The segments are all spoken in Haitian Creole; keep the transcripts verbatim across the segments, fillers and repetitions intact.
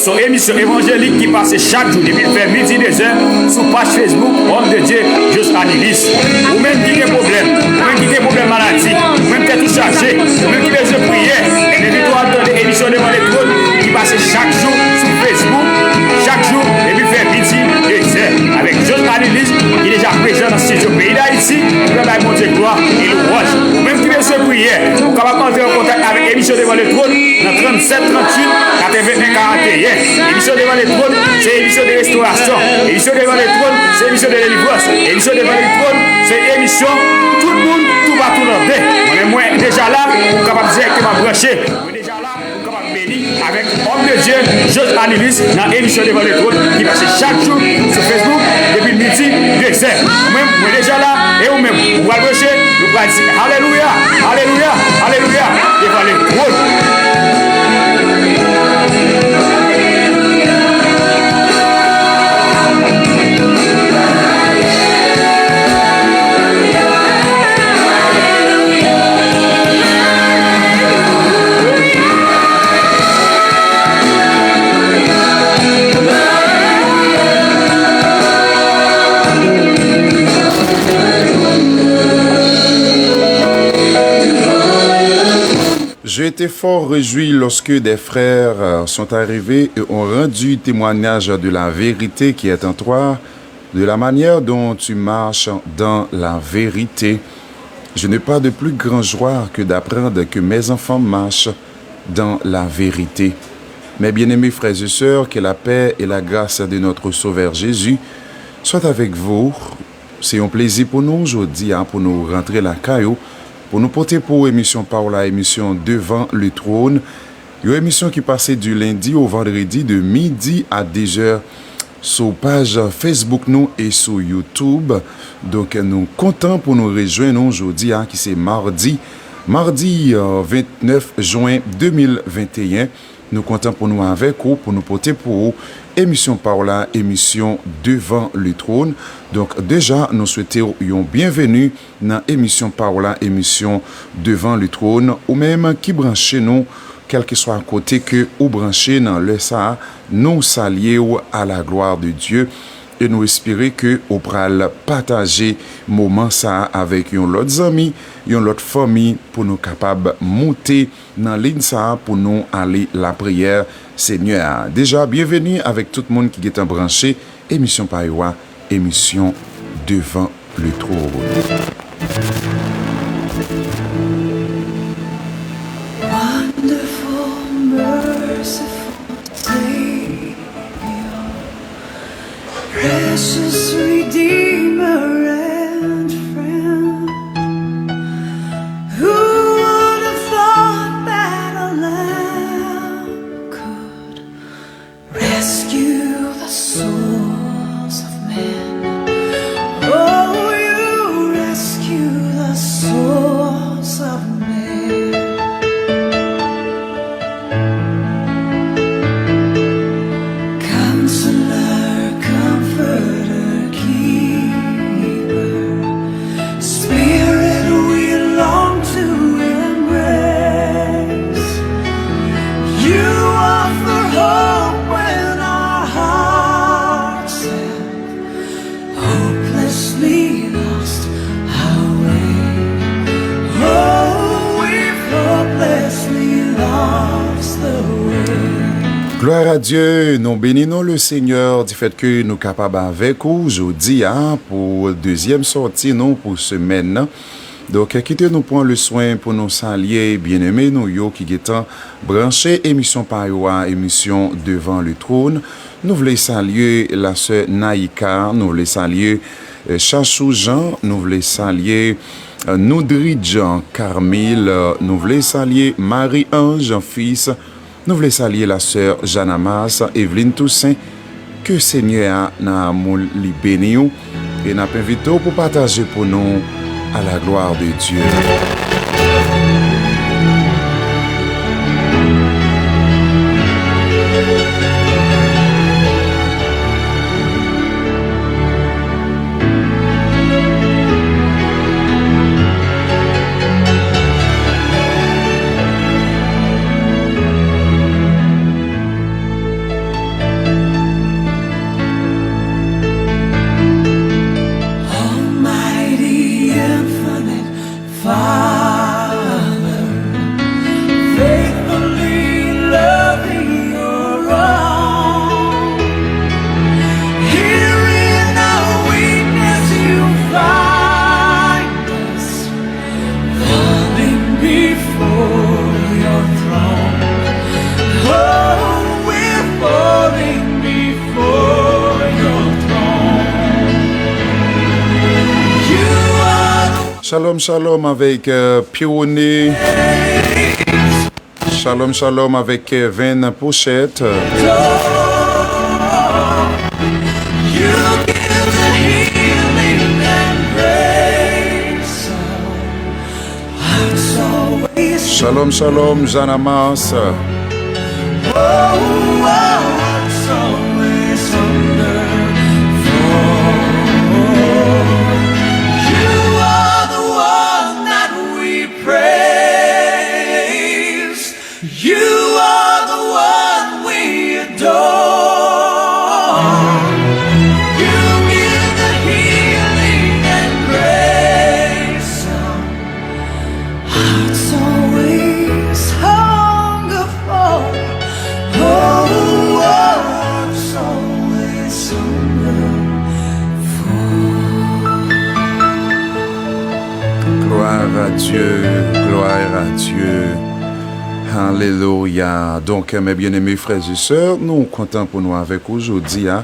Se yon emisyon evanjelik ki pase chak jou depi l fè midi dezè sou paj Facebook Homme de Dieu Jos Anilis. Ou menm ki gen pwoblèm, ou menm ki gen pwoblèm maladi, ou menm tèt ou chaje, ou menm ki bezwen priyè, m envite w al tande emisyon Devan Letwòn ki pase chak jou sou Facebook, chak jou depi l fè midi dezè, avèk Jos Anilis ki deja prezan nan estidyo peyi Dayiti pou l bay Bondye glwa e lwanj. Ou menm ki bezwen priyè, ou kapab antre an kontak avèk emisyon Devan Letwòn nan trannsèt tranntuit katrevenn karanteyen. Emisyon Devan Letwòn se emisyon de restorasyon. Emisyon Devan Letwòn se emisyon de delivrans. Emisyon Devan Letwòn se emisyon tout moun toupatou nan de. Mwen menm mwen deja la, ou kapab dirèkteman branche. Mwen deja la, ou kapab beni avèk Homme de Dieu Jos Anilis nan emisyon Devan Letwòn ki pase chak jou sou Facebook depi midi dezè. Ou menm, mwen deja la, e ou menm, ou pral branche, nou pral di alelouya, alelouya, alelouya, devan Letwòn. J'ai été fort réjoui lorsque des frères, euh, sont arrivés et ont rendu témoignage de la vérité qui est en toi, de la manière dont tu marches dans la vérité. Je n'ai pas de plus grande joie que d'apprendre que mes enfants marchent dans la vérité. Mes bien-aimés frères et sœurs, que la paix et la grâce de notre Sauveur Jésus soient avec vous. Se yon plezi pou nou jodi a pou nou rantre lakay ou, pou nou pote pou ou emisyon pa w la, emisyon Devan Letwòn. Yon emisyon ki pase di lendi o vandredi de midi a dezè sou paj Facebook nou e sou YouTube. Donk, nou kontan pou nou rejwenn nou jodi a, ki se madi, madi, euh, vennèf jen de mil venteyen. Nou kontan pou nou avèk ou, pou nou pote pou ou emisyon pa w la, emisyon Devan Letwòn. Donk, deja, nou swete w yon byenveni nan emisyon pa w la, emisyon Devan Letwòn. Ou menm ki branche nou, kèlkeswa kote ke ou branche nan lè sa a, nou salye w à la gloire de Dieu. E nou espere ke ou pral pataje moman sa a avèk yon lòt zanmi, yon lòt fanmi, pou nou kapab moute nan liy sa a pou nou ale lapriyè Senyè a. Deja, byenveni avèk tout moun ki gentan branche emisyon pa yo a, emisyon Devan Letwòn. Wonderful, merciful Savior, precious Redeemer and friend, who would have thought that a lamb could rescue the souls of men? Oh, you rescue the souls of men. Counselor, comforter, keeper, Spirit, we long to embrace. You offer hope when our hearts have hopelessly lost our way. Oh, we've hopelessly lost the way. Gloire à Dieu, nou beni non le Senyè, di fèt ke nou kapab avèk ou jodi a pou dezyèm sòti nou pou semèn nan. Donk, kite nou pran le swen pou nou salye byeneme nou yo ki gentan branche emisyon pa yo a, emisyon Devan Letwòn. Nou vle salye la sè Naïka, nou vle salye, eh, Chachou Jean, nou vle salye, eh, Noudridjan Carmille, nou vle salye Marie Ange Fils, nou vle salye la sè Jeanne Amas, Evelyne Toussaint. Ke Senyè a nan amou l li beni w, e n ap envite w pou pataje pou nou à la gloire de Dieu. Shalom, shalom avèk euh, Pirone. Shalom, shalom avèk Kevin Pochette. Shalom, shalom, Jana Mars. Gloire à Dieu, gloire à Dieu. Alelouya. Donk, mes bien-aimés frères et sœurs, nou kontan pou nou avèk ou jodi a.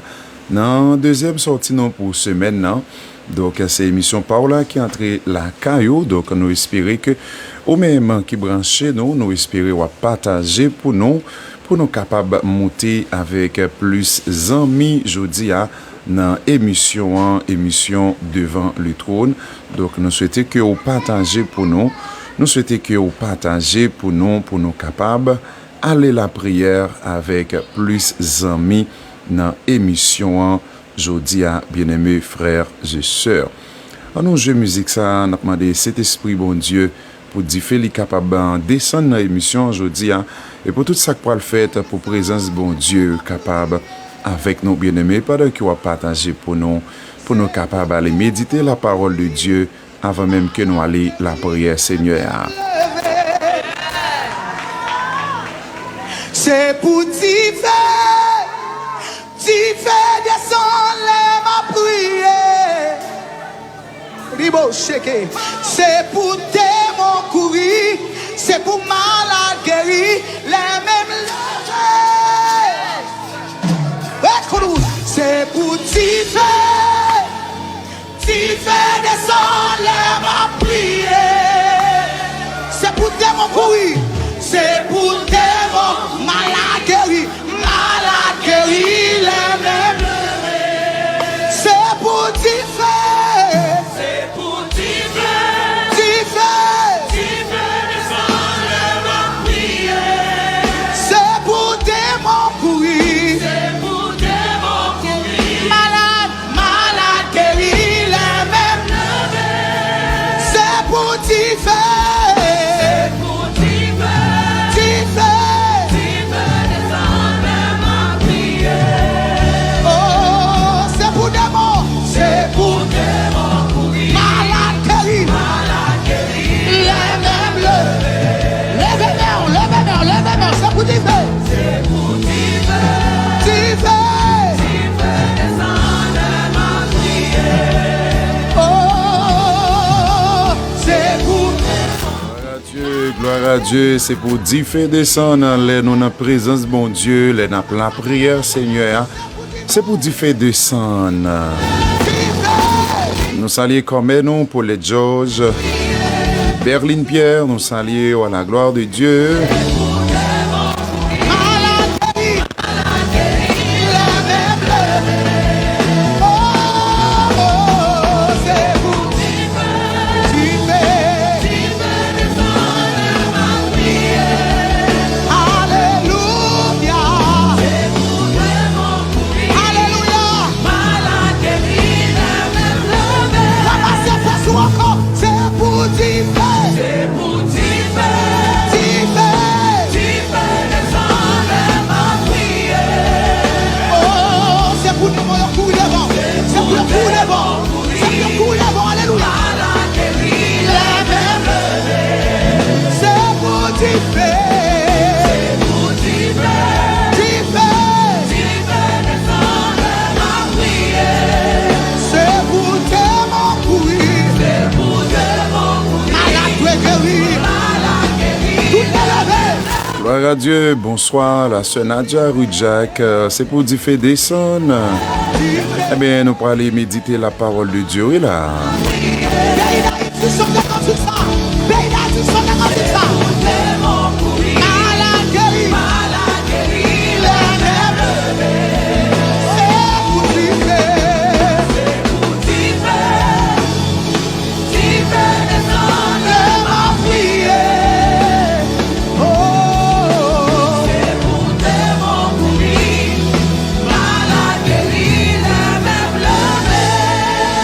Nan dezyèm sòti nou pou semèn nan. Donk, se emisyon pa w la ki antre lakay ou. Donk, nou espere ke ou menm ki branche nou, nou espere w ap pataje pou nou, pou nou kapab moute avèk plis zanmi jodi a nan emisyon an, emisyon Devant le Trône. Donk, nou swete ke w pataje pou nou. Nou swete ke w pataje pou nou, pou nou kapab ale lapriyè avèk plis zanmi nan emisyon an jodi a, bien-aimés frères et sœurs. An nou jwe mizik sa a, n ap mande Sentespri Bondye pou dife li kapab desann nan emisyon an jodi a, e pou tout sa k pral fèt, pou prezans Bondye kapab avèk nou, bien-aimés, pandan ke w ap pataje pou nou, pou nou kapab ale medite la parole de Dieu avan menm ke nou ale lapriyè Senyè a. Se pou dife, dife desann lè m ap priye. Ribo cheke. Se pou demon kouri, se pou malad geri, lè menm leve. Ekout, se pou dife. Dife desann lè m ap priye. Se pou demon kouri. Se pou demon malad geri. Malad geri lè menm. Se pou dife. Se pou dife. Dife. Dife desann lè m ap priye. Se pou demon kouri. Se pou demon kouri. Malad. Malad geri lè menm leve. Se pou dife. Se pou dife. Dife. Dife desann lè m ap priye. Oh, se pou demon. Se pou demon kouri. Malad geri. Malad geri lè menm leve. Leve men w, leve men w, leve men w, se pou dife. Se pou dife. Dife. Dife desann lè m ap priye. Oh, se pou. Gloire à Dieu, gloire à Dieu. Se pou dife desann lè nou nan prezans Bondye, lè n ap lapriyè Senyè a. Se pou dife desann. Nou salye kòmè nou, Paulette Georges, Berline Pierre, nou salye w à la gloire de Dieu. Alelouya. Alelouya. Malad geri lè menm leve. Ranmase fòs ou ankò. Se pou dife. Se pou dife. Dife. Dife desann lè m ap priye. Oh, se pou demon yo kouri devan. Se pou yo kouri devan. Se pou yo kouri devan. Alelouya. Lè menm leve. Se pou dife. Se pou dife. Dife. Dife desann lè m ap priye. Se pou demon kouri. Se pou demon kouri. Malad dwe geri. Malad geri. Tout dwe leve. Gloire à Dieu, bonsoir, la sœur Nadia Rudjak, euh, se pou dife desann. Ebyen, nou prale medite la parole de Dieu, wi la. Peyi Dayiti, Sòt nan kantik sa. Peyi Dayiti, sòt nan kantik sa. Malad geri. Leve. Se pou dife. Dife desann, leve, priye. Oh. Se pou demon kouri. Malad geri, leve, leve.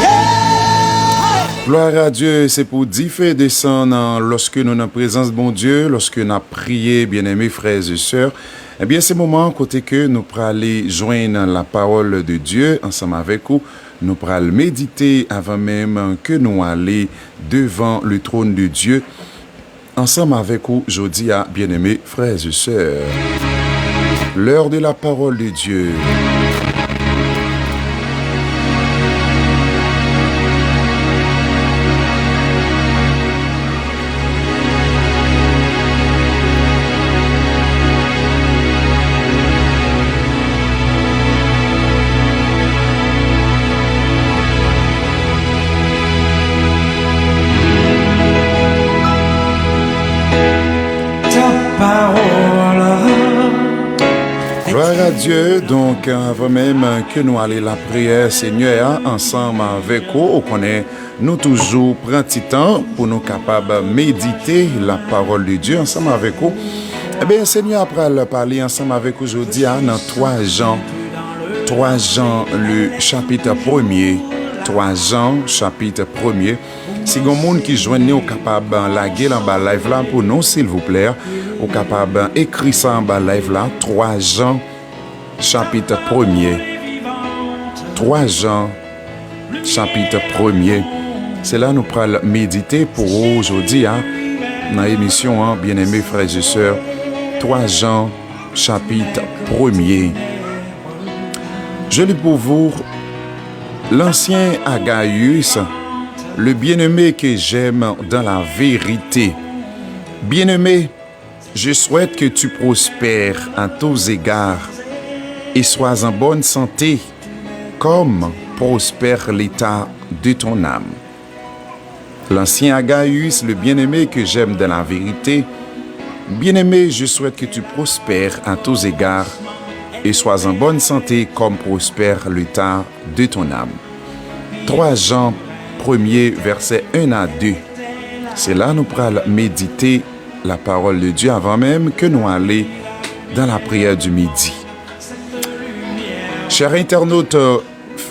Yeah. Gloire à Dieu, se pou dife desann lòske nou nan prezans Bondye, lòske n ap priye, byeneme frè e sè. Ebyen, se moman kote ke nou prale jwenn la parole de Dieu ansanm avèk ou. Nou pral medite avan menm ke nou ale devan le trône de Dieu ansanm avèk ou jodi a, byeneme frè e sè. L'heure de la parole de Dieu. Gloire à Dieu. Donk, anvan menm ke nou ale lapriyè Senyè a ansanm avèk ou, ou konnen nou toujou pran ti tan pou nou kapab medite la parole de Dieu ansanm avèk ou. Ebyen, Senyè a pral pale ansanm avèk ou jodi a nan twa Jan, twa Jan, le chapit premye, twa Jan, chapit premye. Si gon moun ki jwenn li, ou kapab lage l anba live la pou nou, silvouplè. Ou kapab ekri sa anba live la, twa Jan, chapit premye. Twa Jan, chapit premye. Se la nou pral medite pou ou jodi a, nan emisyon an, byeneme frè e sè. Twa Jan, chapit premye. Je lis pour vous, l'ancien à Gaius, le bien-aimé que j'aime dans la vérité. Bien-aimé, je souhaite que tu prospères à tous égards et sois en bonne santé, comme prospère l'état de ton âme. L'ancien à Gaius, le bien-aimé que j'aime dans la vérité. Bien-aimé, je souhaite que tu prospères à tous égards et sois en bonne santé comme prospère l'état de ton âme. Twa Jan, premye vèsè en a de. Se la nou pral medite la parole de Dieu avan menm ke nou ale dans la prière du midi. Chers internautes,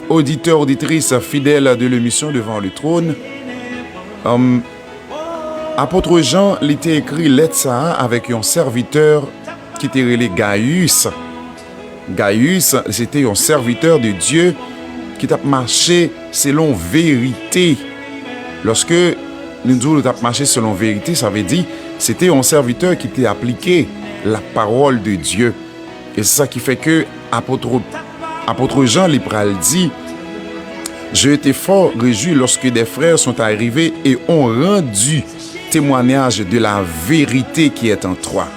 auditeurs, auditrices fidèles de l'émission Devant le Trône, um, apot Jan, li te ekri lèt sa a avèk yon sèvitè ki te rele Gayis. Gayis, se te yon sèvitè de Dye ki t ap mache selon verite. Lòske nou di w li t ap mache selon verite, sa vle di se te yon sèvitè ki te aplike la parole de Dieu. E se sa ki fè ke apot, apot Jan li pral di, Je étais fort réjoui lorsque des frères sont arrivés et ont rendu témoignage de la vérité qui est en toi.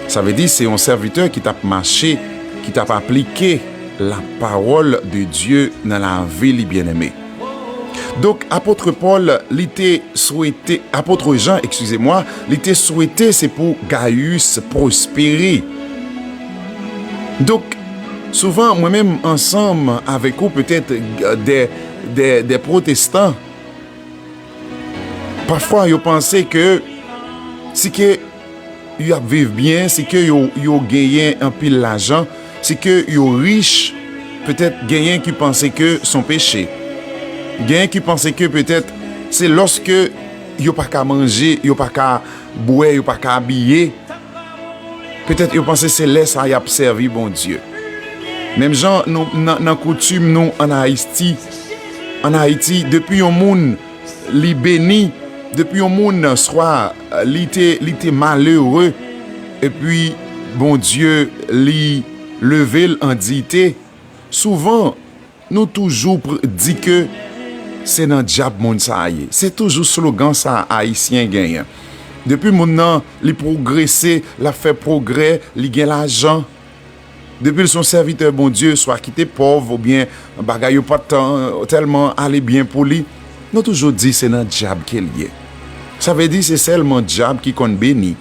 Sa vle di se yon sèvitè ki t ap mache, ki t ap aplike la parole de Dieu nan lavi li, byeneme. Donk, apot Pòl, li te swete, apot Jan, excusez-moi, li te swete se pou Gayis pwospere. Donk, souvan, mwen menm, ansanm avèk ou, petèt, de, de, de pwotestan, pafwa, yo panse ke si ke y ap viv byen, si ke yo, yo genyen anpil lajan, si ke yo rich, petèt genyen ki panse ke s on peche. Genyen ki panse ke petèt se lòske yo pa ka manje, yo pa ka bwè, yo pa ka abiye, petèt yo panse se lè sa y ap sèvi Bondye. Menm jan nou, nan, nan koutim nou ann Ayiti, ann Ayiti, depi yon moun li beni, depi yon moun swa li te, li te malere, epi Bondye li leve l an diyite, souvan nou toujou pr-, di ke se nan dyab moun sa a ye. Se toujou slogan sa a Ayisyen genyen. Depi moun nan li pwogrese, l ap fè pwogrè, li gen lajan, depi l s on sèvitè Bondye, swa ki te pòv oubyen bagay yo pa t, euh, tèlman ale byen pou li, Nou toujou di se nan dyab ke l ye. Sa vle di se sèlman dyab ki konn beni.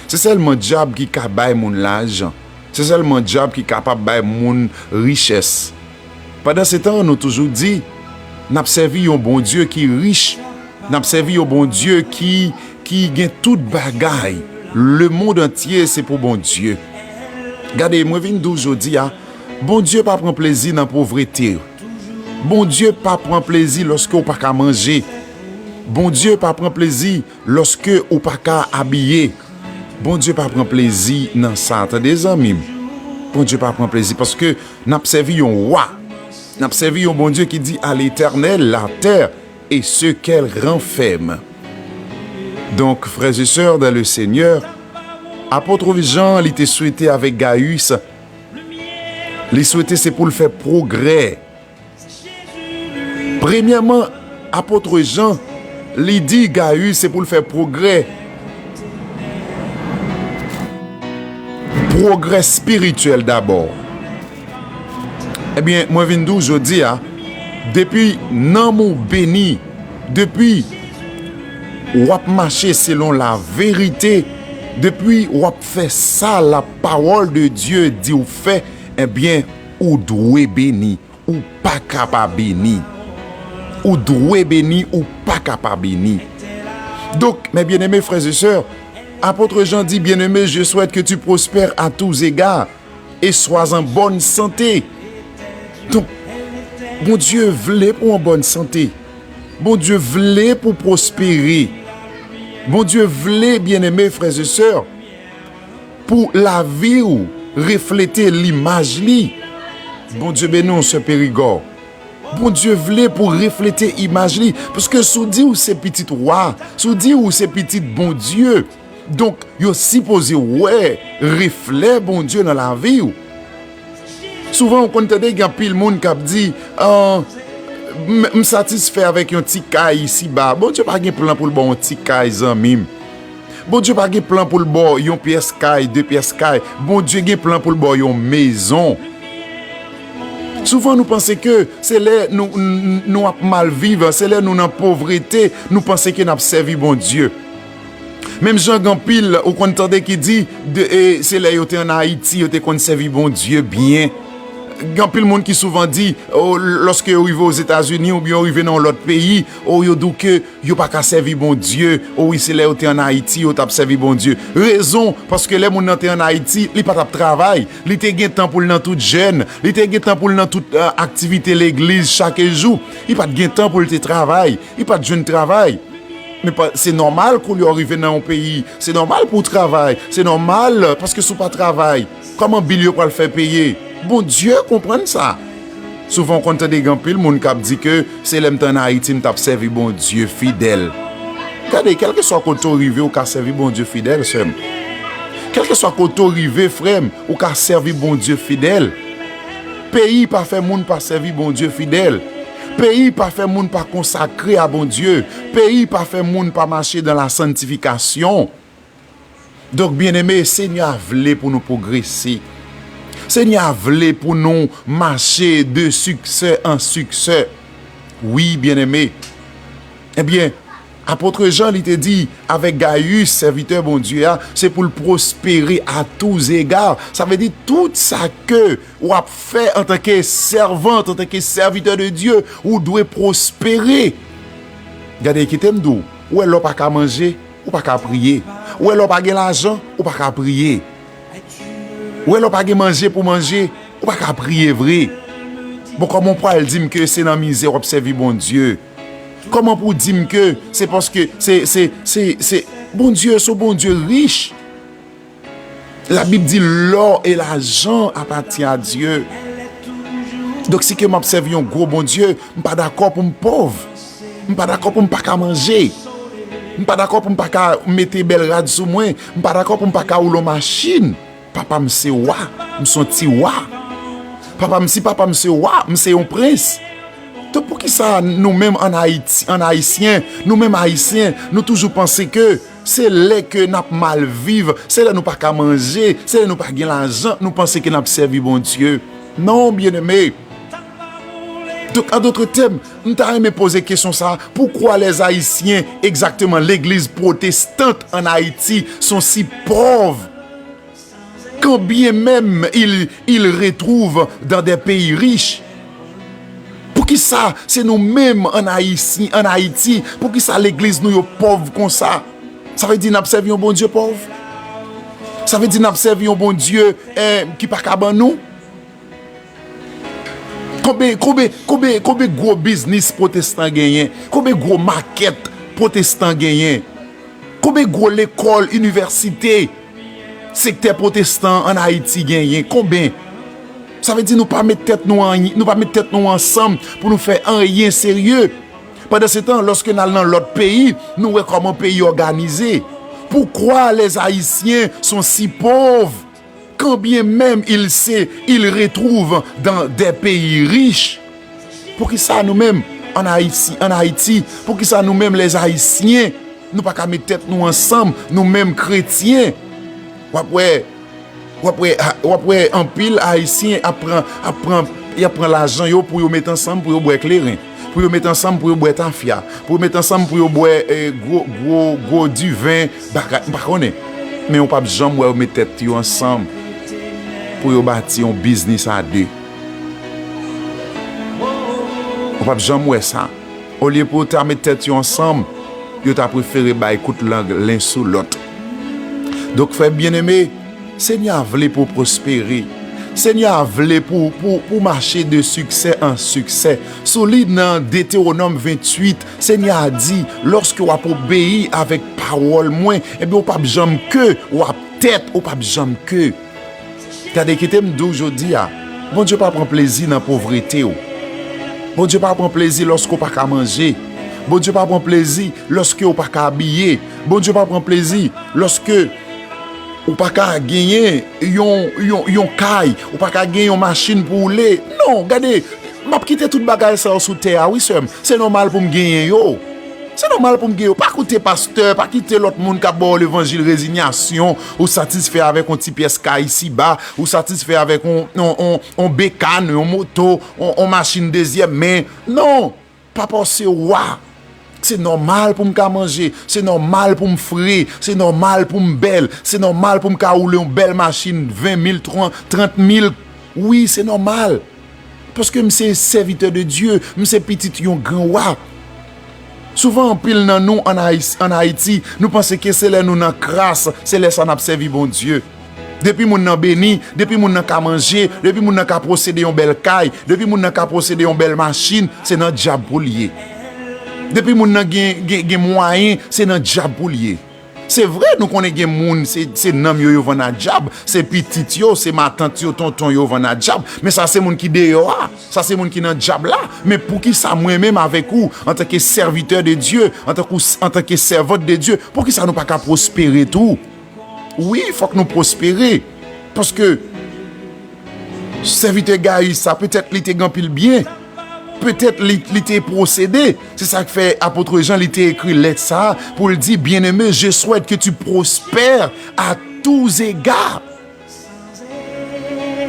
Se sèlman dyab ki ka bay moun lajan. Se sèlman dyab ki kapab bay moun richès. Pandansetan, nou toujou di, n ap sèvi yon Bondye ki rich, n ap sèvi yon Bondye ki, ki gen tout bagay. Lemonn antye se pou Bondye. Gade, mwen vin di w jodi a, Bondye pa pran plezi nan povrete. Bondye pa pran plezi lòske w pa ka manje. Bondye pa pran plezi lòske ou pa ka abiye. Bondye pa pran plezi nan sa, tande, zanmi m. Bondye pa pran plezi paske n ap sèvi yon wa. N ap sèvi yon Bondye ki di, à l'Éternel la terre et ce qu'elle renferme. Donk, frères et sœurs dans le Seigneur, apot Jan, li te swete avèk Gayis, li swete se pou l fè pwogrè. Premyèman, apot Jan, li di Gayis se pou l fè pwogrè. Pwogrè espirityèl dabò. Ebyen, mwen vin di w jodi a, depi nanm ou beni, depi w ap mache selon laverite, depi w ap fè sa la parole de Dieu di w fè, ebyen, ou dwe beni. Ou pa ka pa beni. Ou dwe beni, ou pa ka pa beni. Donc, mes bien-aimés frères et sœurs, apot Jan di, bien-aimé, je souhaite que tu prospères à tous égards et sois en bonne santé. Donk, Bondye vle pou w an bòn sante. Bondye vle pou w pwospere. Bondye vle, bien-aimés frères et sœurs, pou lavi w reflete limaj li. Bondye beni w, sè Perigò. Bondye vle pou w reflete imaj li. Paske si w di w se pitit wa, si w di w se pitit Bondye, donk, yo sipoze wè reflè Bondye nan lavi w. Souvan, ou konn tande gen anpil moun k ap di, "Ah, m, m satisfè avèk yon ti kay isiba." Bondye pa gen plan pou l ba w yon ti kay, zanmi m. Bondye pa gen plan pou l ba w yon pyès kay, de pyès kay. Bondye gen plan pou l ba w yon mezon. Souvan, nou panse ke se lè nou, n-, n-, nou ap mal viv, se lè nou nan povrete, nou panse ke n ap sèvi Bondye. Menm jan gen anpil, ou konn tande ki di, de, e, se lè yo te ann Ayiti, yo te konn sèvi Bondye byen. Gen anpil moun ki souvan di, o, lòske yo rive Ozetazini oubyen yo rive nan yon lòt peyi, o, yo di w ke yo pa ka sèvi Bondye. O wi, se lè yo te ann Ayiti, yo t ap sèvi Bondye. Rezon, paske lè moun nan te ann Ayiti, li pa t ap travay. Li te gen tan pou l nan tout jèn. Li te gen tan pou l nan tout, eh, aktivite legliz chak jou. Li pa t gen tan pou l te travay. Li pa t jwenn travay. Men pa, se nòmal koulye w rive nan yon peyi. Se nòmal pou w travay. Se nòmal, paske si w pa travay, kòman bil yo pral fè peye? Bondye konprann sa. Souvan, w konn tande gen anpil moun k ap di ke se lè m t ann Ayiti, m t ap sèvi Bondye fidèl. Gade, kèlkeswa kote w rive, ou ka sèvi Bondye fidèl, sè m. Kèlkeswa kote w rive, frè m, ou ka sèvi Bondye fidèl. Peyi pa fè moun pa sèvi Bondye fidèl. Peyi pa fè moun pa konsakre a Bondye. Peyi pa fè moun pa mache dans la sanctification. Donk, byeneme, Senyè a vle pou nou pwogrese. Senyè a vle pou nou mache de siksè an siksè. Wi, byeneme. Ebyen, apot Jan, li te di avèk Gayis, sèvitè Bondye a, se pou l pwospere à tous égards. Sa vle di tout sa ke w ap fè antanke sèvant, antanke sèvitè de Dye, ou dwe pwospere. Gade, kite m di w, ou wè lè w pa ka manje, ou pa ka priye. Ou wè lè w pa gen lajan, ou pa ka priye. Ou wè lè w pa gen manje pou manje, ou pa ka priye vre. Bon, kòman w pral di m ke se nan mizè w ap sèvi Bondye? Kòman pou w di m ke se paske se, se, se, se, Bondye, se yon Bondye rich? Labib di, l'or et l'argent appartient à Dieu. Donk, si ke m ap sèvi yon gwo Bondye, m pa dakò pou m pòv. M pa dakò pou m pa ka manje. M pa dakò pou m pa ka mete bèl rad sou mwen. M pa dakò pou m pa ka woule yon machin. Papa m se wa. M se yon ti wa. Papa m, si papa m se wa, m se yon prens. Donk, poukisa nou menm ann Ayiti, ann Ayisyen, nou menm Ayisyen, nou toujou panse ke se lè ke n ap mal viv, se lè nou pa ka manje, se lè nou pa gen lajan, nou panse ke n ap sèvi Bondye? Non, byeneme. Donc, en d'autres termes, m ta renmen poze kesyon sa, pourquoi les Haïtiens, exactement, l'église protestante en Haïti sont si pauvres, quand bien même ils, ils retrouvent dans des pays riches? Poukisa se nou menm an Ayiti, an Ayiti, poukisa legliz nou yo pòv konsa? Sa vle di n ap sèvi yon Bondye pòv? Sa vle di n ap sèvi yon Bondye, eh, ki pa ka ban nou? Konbe, konbe, konbe, konbe gwo biznis pwotestan genyen? Konbe gwo makèt pwotestan genyen? Konbe gwo lekòl, inivèsite, sektè pwotestan an Ayiti genyen? Konben? Sa vle di nou pa met tèt nou anyen, nou pa met tèt nou ansanm pou nou fè anyen serye. Pandan se tan, lòske n al nan lòt peyi, nou wè kòman peyi òganize. Pourquoi les Haïtiens sont si pauvres, quand bien même ils se, ils retrouvent dans des pays riches? Poukisa nou menm, an Ayiti, an Ayiti, poukisa nou menm, les Haïtiens, nou pa ka met tèt nou ansanm, nou menm kretyen? W ap wè, w ap wè, w ap wè anpil Ayisyen ap pran, ap pran, y ap pran lajan yo pou yo met ansanm pou yo bwè kleren, pou yo met ansanm pou yo bwè tafya, pou yo met ansanm pou yo bwè, eh, gwo, gwo, gwo diven, bagay, m pa konnen. Men ou p ap janm wè yo met tèt yo ansanm pou yo bati yon biznis a de. Ou p ap janm wè sa. Olye pou yo ta met tèt yo ansanm, yo ta prefere bay kout lang len sou lòt. Donk, frè byeneme, Senyè a vle pou w pwospere. Senyè a vle pou, pou, pou w mache de siksè an siksè. Sou li nan Detewonòm venntuit, Senyè a di, lòske w ap obeyi avèk pawòl mwen, ebyen, ou p ap janm ke, w ap tèt, ou p ap janm ke. Gade, kite m di w jodi a, Bondye pa pran plezi nan povrete w. Bondye pa pran plezi lòske w pa ka manje. Bondye pa pran plezi lòske w pa ka abiye. Bondye pa pran plezi lòske ou pa ka genyen yon, yon, yon kay, ou pa ka gen yon machin pou woule. Non, gade, m ap kite tout bagay sa yo sou tè a, wi, sè m. Se nòmal pou m genyen yo. Se nòmal pou m gen yo. Pa koute pastè, pa kite lòt moun k ap ba w levanjil rezinyasyon, ou satisfè avèk yon ti pyès kay isiba, ou satisfè avèk yon, yon, yon, yon bekàn, yon moto, yon, yon machin dezyèm men. Non! Papa w se wa. Se nòmal pou m ka manje, se nòmal pou m fre, se nòmal pou m bèl, se nòmal pou m ka woule yon bèl machin ven mil, tran-, trant mil. Wi, se nòmal. Paske m se sèvitè de Dye, m se pitit yon gran wa. Souvan, anpil nan nou ann Ayis-, ann Ayiti, nou panse ke se lè nou nan kras, se lè sa n ap sèvi Bondye. Depi moun nan beni, depi moun nan ka manje, depi moun nan ka posede yon bèl kay, depi moun nan ka posede yon bèl machin, se nan dyab pou l ye. Depi moun nan gen, gen, gen mwayen, se nan dyab pou l ye. Se vre, nou konnen gen moun, se, se nanm yo yo vann a dyab, se pitit yo, se matant yo, tonton yo vann a dyab, men sa se moun ki deyò a, sa se moun ki nan dyab la. Men poukisa mwen menm avèk ou, antanke sèvitè de Dye, antanke, antanke sèvant de Dye, poukisa nou pa ka pwospere tou? Wi, fòk nou pwospere. Paske sèvitè Gayi sa, petèt li te gen anpil byen. Petèt li, li te posede. Se sa k fè apot Jan, li te ekri lèt sa a pou l di, Bien-aimé, je souhaite que tu prospères à tous égards.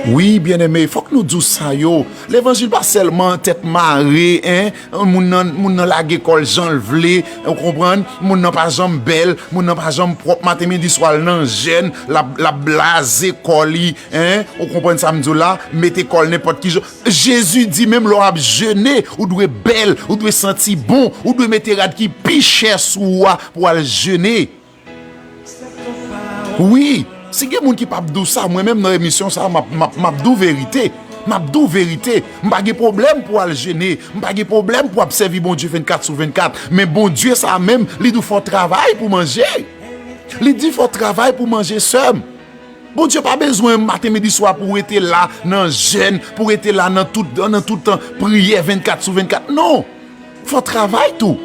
Wi, byeneme, fòk nou di w sa yo. Levanjil pa sèlman tèt mare, en, moun nan, moun nan lage kò l jan l vle, ou konprann? Moun nan pa janm bèl, moun nan pa janm pwòp, maten, midi, swa l nan jèn, l ap, l ap blaze kò li, en, ou konprann sa m di w la? Mete kò l nenpòt ki jan. Jezi di menm lè w ap jene, ou dwe bèl, ou dwe santi bon, ou dwe mete rad ki pi chè sou ou a pou w al jene. Wi, si gen moun ki p ap di w sa, mwen menm nan emisyon sa a, m ap, m ap, m ap di w verite. M ap di w verite. M pa gen pwoblèm pou w al jene. M pa gen pwoblèm pou w ap sèvi Bondye vennkat sou vennkat. Men Bondye sa a menm, li di w fò w travay pou w manje. Li di fò w travay pou w manje, sè m. Bondye pa bezwen maten, midi, swa pou w rete la nan jèn, pou w rete la nan tout, nan tout tan priyè vennkat sou vennkat. Non! Fò w travay tou.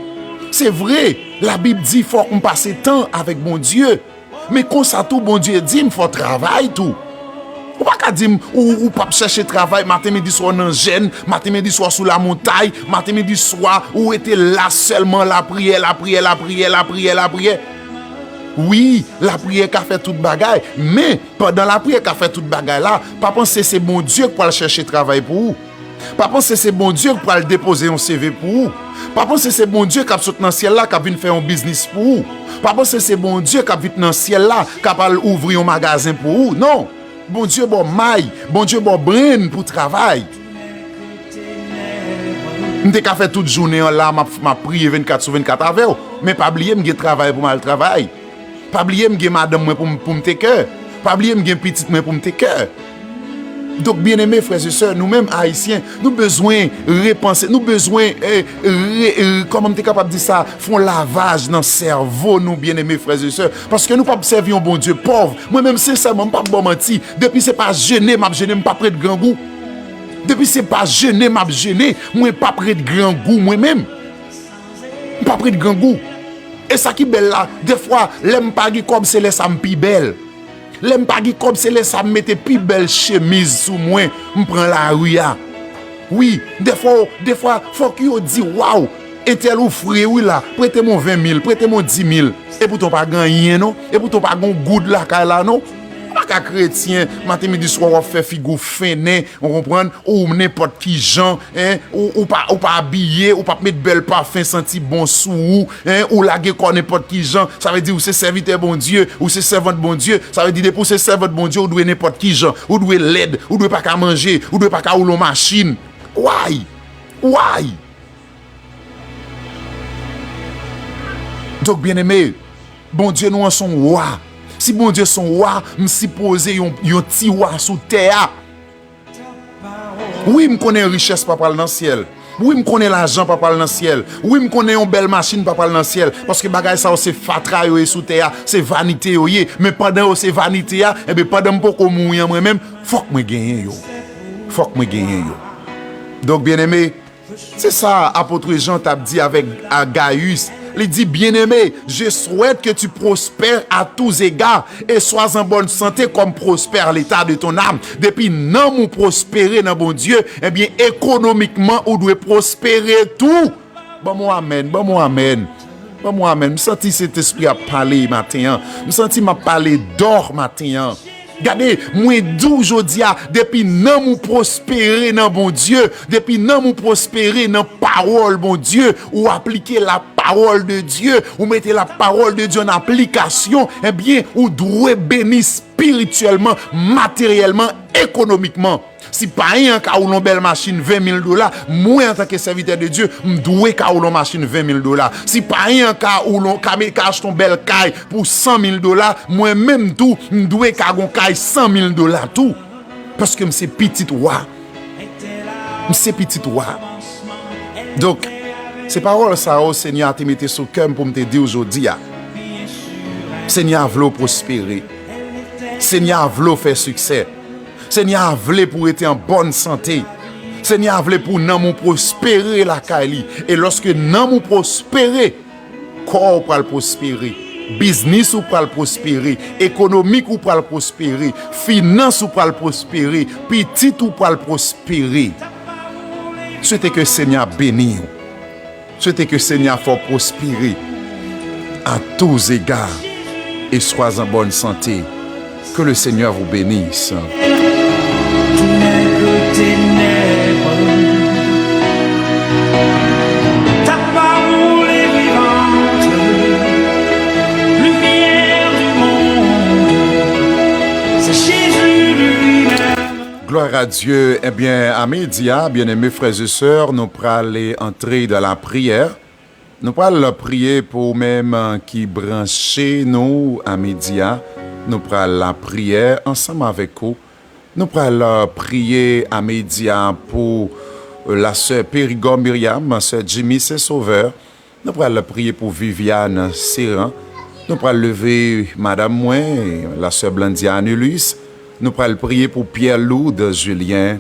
Se vre, Labib di fòk m pase tan avèk Bondye. Men konsa tou, Bondye di m fò w travay tou. Ou pa ka di m ou, ou p ap chèche travay maten, midi, swa w nan jèn, maten, midi, swa w sou lamontay, maten, midi, swa ou rete la sèlman lapriyè, lapriyè, lapriyè, lapriyè, lapriyè. Wi, lapriyè ka fè tout bagay, men pandan lapriyè ka fè tout bagay la, pa panse se Bondye k pral chèche travay pou ou. Pa panse se Bondye k pral depoze yon C V pou ou. Pa panse se Bondye k ap sot nan syèl la k ap vin fè yon biznis pou ou. Pa panse se Bondye k ap vin nan syèl la k ap al ouvri yon magazen pou ou. Non! Bondye ba w may, Bondye ba w brenn pou travay. M te ka fè tout jounen an la, m ap, m ap priye vennkat sou vennkat avè w. Men pa bliye m gen travay pou m al travay. Pa bliye m gen madanm mwen pou m, pou m take care. Pa bliye m gen pitit mwen pou m take care. Donk, byeneme, frè e sè, nou menm Ayisyen, nou bezwen repanse, nou bezwen, eh, re, re, kòman m te kapab di sa, fè yon lavaj nan sèvo nou, byeneme, frè e sè. Paske nou p ap sèvi yon Bondye pòv. Mwen menm, sensèman, m p ap ba w manti, depi se pa jene m ap jene, m p ap ret grangou. Depi se pa jene m ap jene, mwen p ap ret grangou, mwen menm. M p ap ret grangou. E sa ki bèl la, dèfwa, lè m pa gen kòb, se lè sa m pi bèl. Lè m pa gen kòb, se lè sa m mete pi bèl chemiz sou mwen, m pran lari a. Wi, dèfwa, dèfwa, fòk yo di, waw, entèl ou fre wi la, prete m yon ven mil, prete m yon di mil. Epoutan w pa gen anyen non, epoutan w pa gen yon goud lakay la non. Ou pa ka kretyen, maten, midi, swa, w ap fè figi w fennen, ou konprann, ou nenpòt ki jan, en, ou, ou pa, ou pa abiye, ou p ap met bèl pafen santi bon sou ou, en, ou lage kò w nenpòt ki jan, sa vle di ou se sèvitè Bondye, ou se sèvant Bondye, sa vle di depi ou se sèvant Bondye, ou dwe nenpòt ki jan, ou dwe lèd, ou dwe pa ka manje, ou dwe pa ka woule yon machin. Why? Why? Donk, byeneme, Bondye nou an se yon wa. Si Bondye se yon wa, m sipoze yon, yon ti wa sou tè a. Wi, m konnen richès pa pral nan syèl. Wi, m konnen lajan pa pral nan syèl. Wi, m konnen yon bèl machin pa pral nan syèl. Paske bagay sa yo se fatra yo ye sou tè a, se vanite yo ye. Men pandan yo se vanite a, enben pandan m poko mouri an mwen menm, fòk mwen genyen yo. Fòk mwen genyen yo. Donk, byeneme, se sa apot Jan t ap di avèk a Gayis. Li di, bien-aimé, je souhaite que tu prospères à tous égards et sois en bonne santé comme prospère l'état de ton âme. Depi nanm ou pwospere nan Bondye, ebyen, ekonomikman, ou dwe pwospere tou. Ban m yon amèn, ban m yon amèn. Ban m yon amèn. M santi Sentespri ap pale maten an. M santi m ap pale dò maten an. Gade, mwen di w jodi a, depi nanm ou pwospere nan Bondye, depi nanm ou pwospere nan pawòl Bondye, ou aplike la parole de Dieu, ou mete la parole de Dieu an aplikasyon, ebyen, ou dwe beni espirityèlman, materyèlman, ekonomikman. Si payen an ka woule yon bèl machin ven mil dola, mwen, antanke sèvitè de Dye, m dwe ka woule yon machin ven mil dola. Si payen an ka woule, ka, ka achte yon bèl kay pou san mil dola, mwen menm tou, m dwe ka gen yon kay san mil dola tou. Paske m se pitit wa. M se pitit wa. Donk, se pawòl sa yo Senyè a te mete sou kè m pou m te di w jodi a. Senyè a vle w pwospere. Senyè a vle w fè siksè. Senyè a vle pou w rete an bòn sante. Senyè a vle pou nanm ou pwospere lakay li. E lòske nanm ou pwospere, kò w pral pwospere. Biznis ou pral pwospere. Ekonomik ou pral pwospere. Finans ou pral pwospere. Pitit ou pral pwospere. Swete ke Senyè a beni w. Swete ke Senyè a fè w pwospere à tous égards et sois en bonne santé. Que le Seigneur vous bénisse. Ténèbres, ta parole est vivante, lumière du monde, c'est Jésus lui-même. Gloire à Dieu. Ebyen, a midi a, byeneme frè e sè, nou prale antre dans la prière. Nou pral priye pou ou menm ki branche nou a midi a. Nou pral lapriyè ansanm avèk ou. Nou pral priye a midi a pou la sè Périgord Myriam, sè Jimmy Saint-Sauveur. Nou pral priye pou Viviane Serran. Nou pral leve madanm mwen, la sè Blandy Anulus. Nou pral priye pou Pierre Lourdes Julien.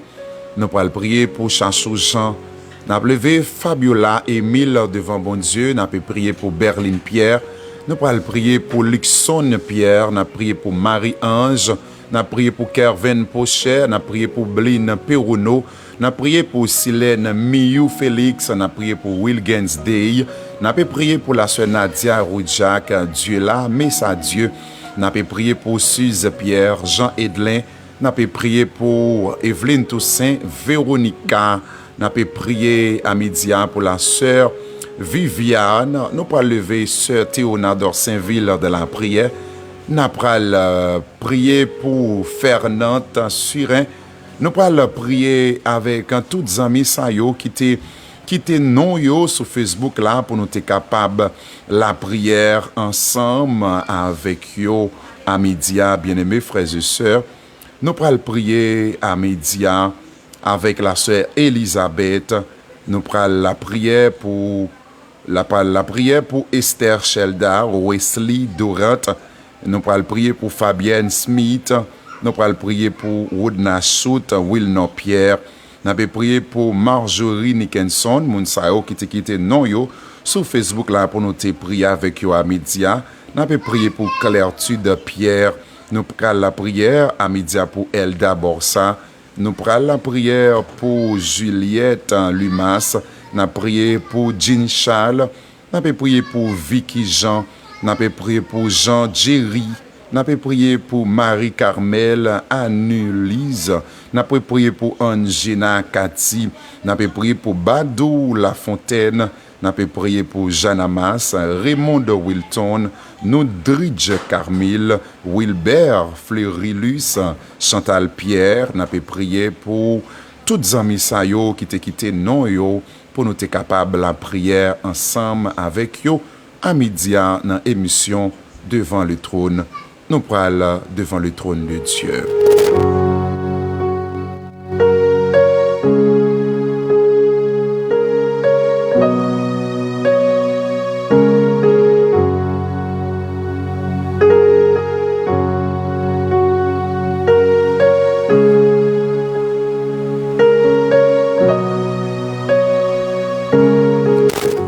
Nou pral priye pou Chachou Jean. N ap leve Fabiola Emile devan Bondye. N ap priye pou Berline Pierre. Nou pral priye pou Luckson Pierre. N ap priye pou Marie Ange. N ap priye pou Kerven Pocher. N ap priye pou Bline Perronneau. N ap priye pou Silène Miyou Félix, n ap priye pou Wilgens Dey, n ap priye pou la sè Nadia Roudjak, Dieu la, Mesa Dieu, n ap priye pou Suze Pierre, Jean Edlin, N ape priye pou Eveline Toussaint, Veronica. N ape priye a midi a pou la sè Viviane. Nou pral leve sè Théona Dorsainville de la priyè. N a pral, euh, priye pou Fernand Surin. Nou pral priye avèk tout zanmi sa yo ki te kite non yo sou Facebook la pou nou te kapab lapriyè ansanm avèk yo a midi a, byeneme frè e sè. Nou pral priye a midi a avèk la sè Elizabeth. Nou pral lapriyè pou, la pral lapriyè pou Esther Shelda, Wesley Durant. Nou pral priye pou Fabienne Smith. Nou pral priye pou Woodna Choute, Wilnor Pierre. N ape priye pou Marjorie Nickenson, moun sa yo ki te kite non yo sou Facebook la pou nou te priye avèk yo a midi a. N ape priye pou Clertude Pierre. Nou pral lapriyè a midi a pou Elda Borsa. Nou pral lapriyè pou Juliette Lumas. N ap priye pou Jean Charles. N ape priye pou Vicky Jean. N ape priye pou Jean Jerry. N ape priye pou Marie Carmel Anulise. N ape priye pou Angena Cathy. N ape priye pou Badou Lafontaine. N ape priye pou Janamas, Raymond Wilton, Noudridge Carmille, Wilbert Fleurilus, Chantal Pierre. N ape priye pou tout zanmi sa yo ki te kite non yo pou nou te kapab lapriyè ansanm avèk yo a midi a nan emisyon Devant le Trône. Nou pral Devant le Trône de Dieu.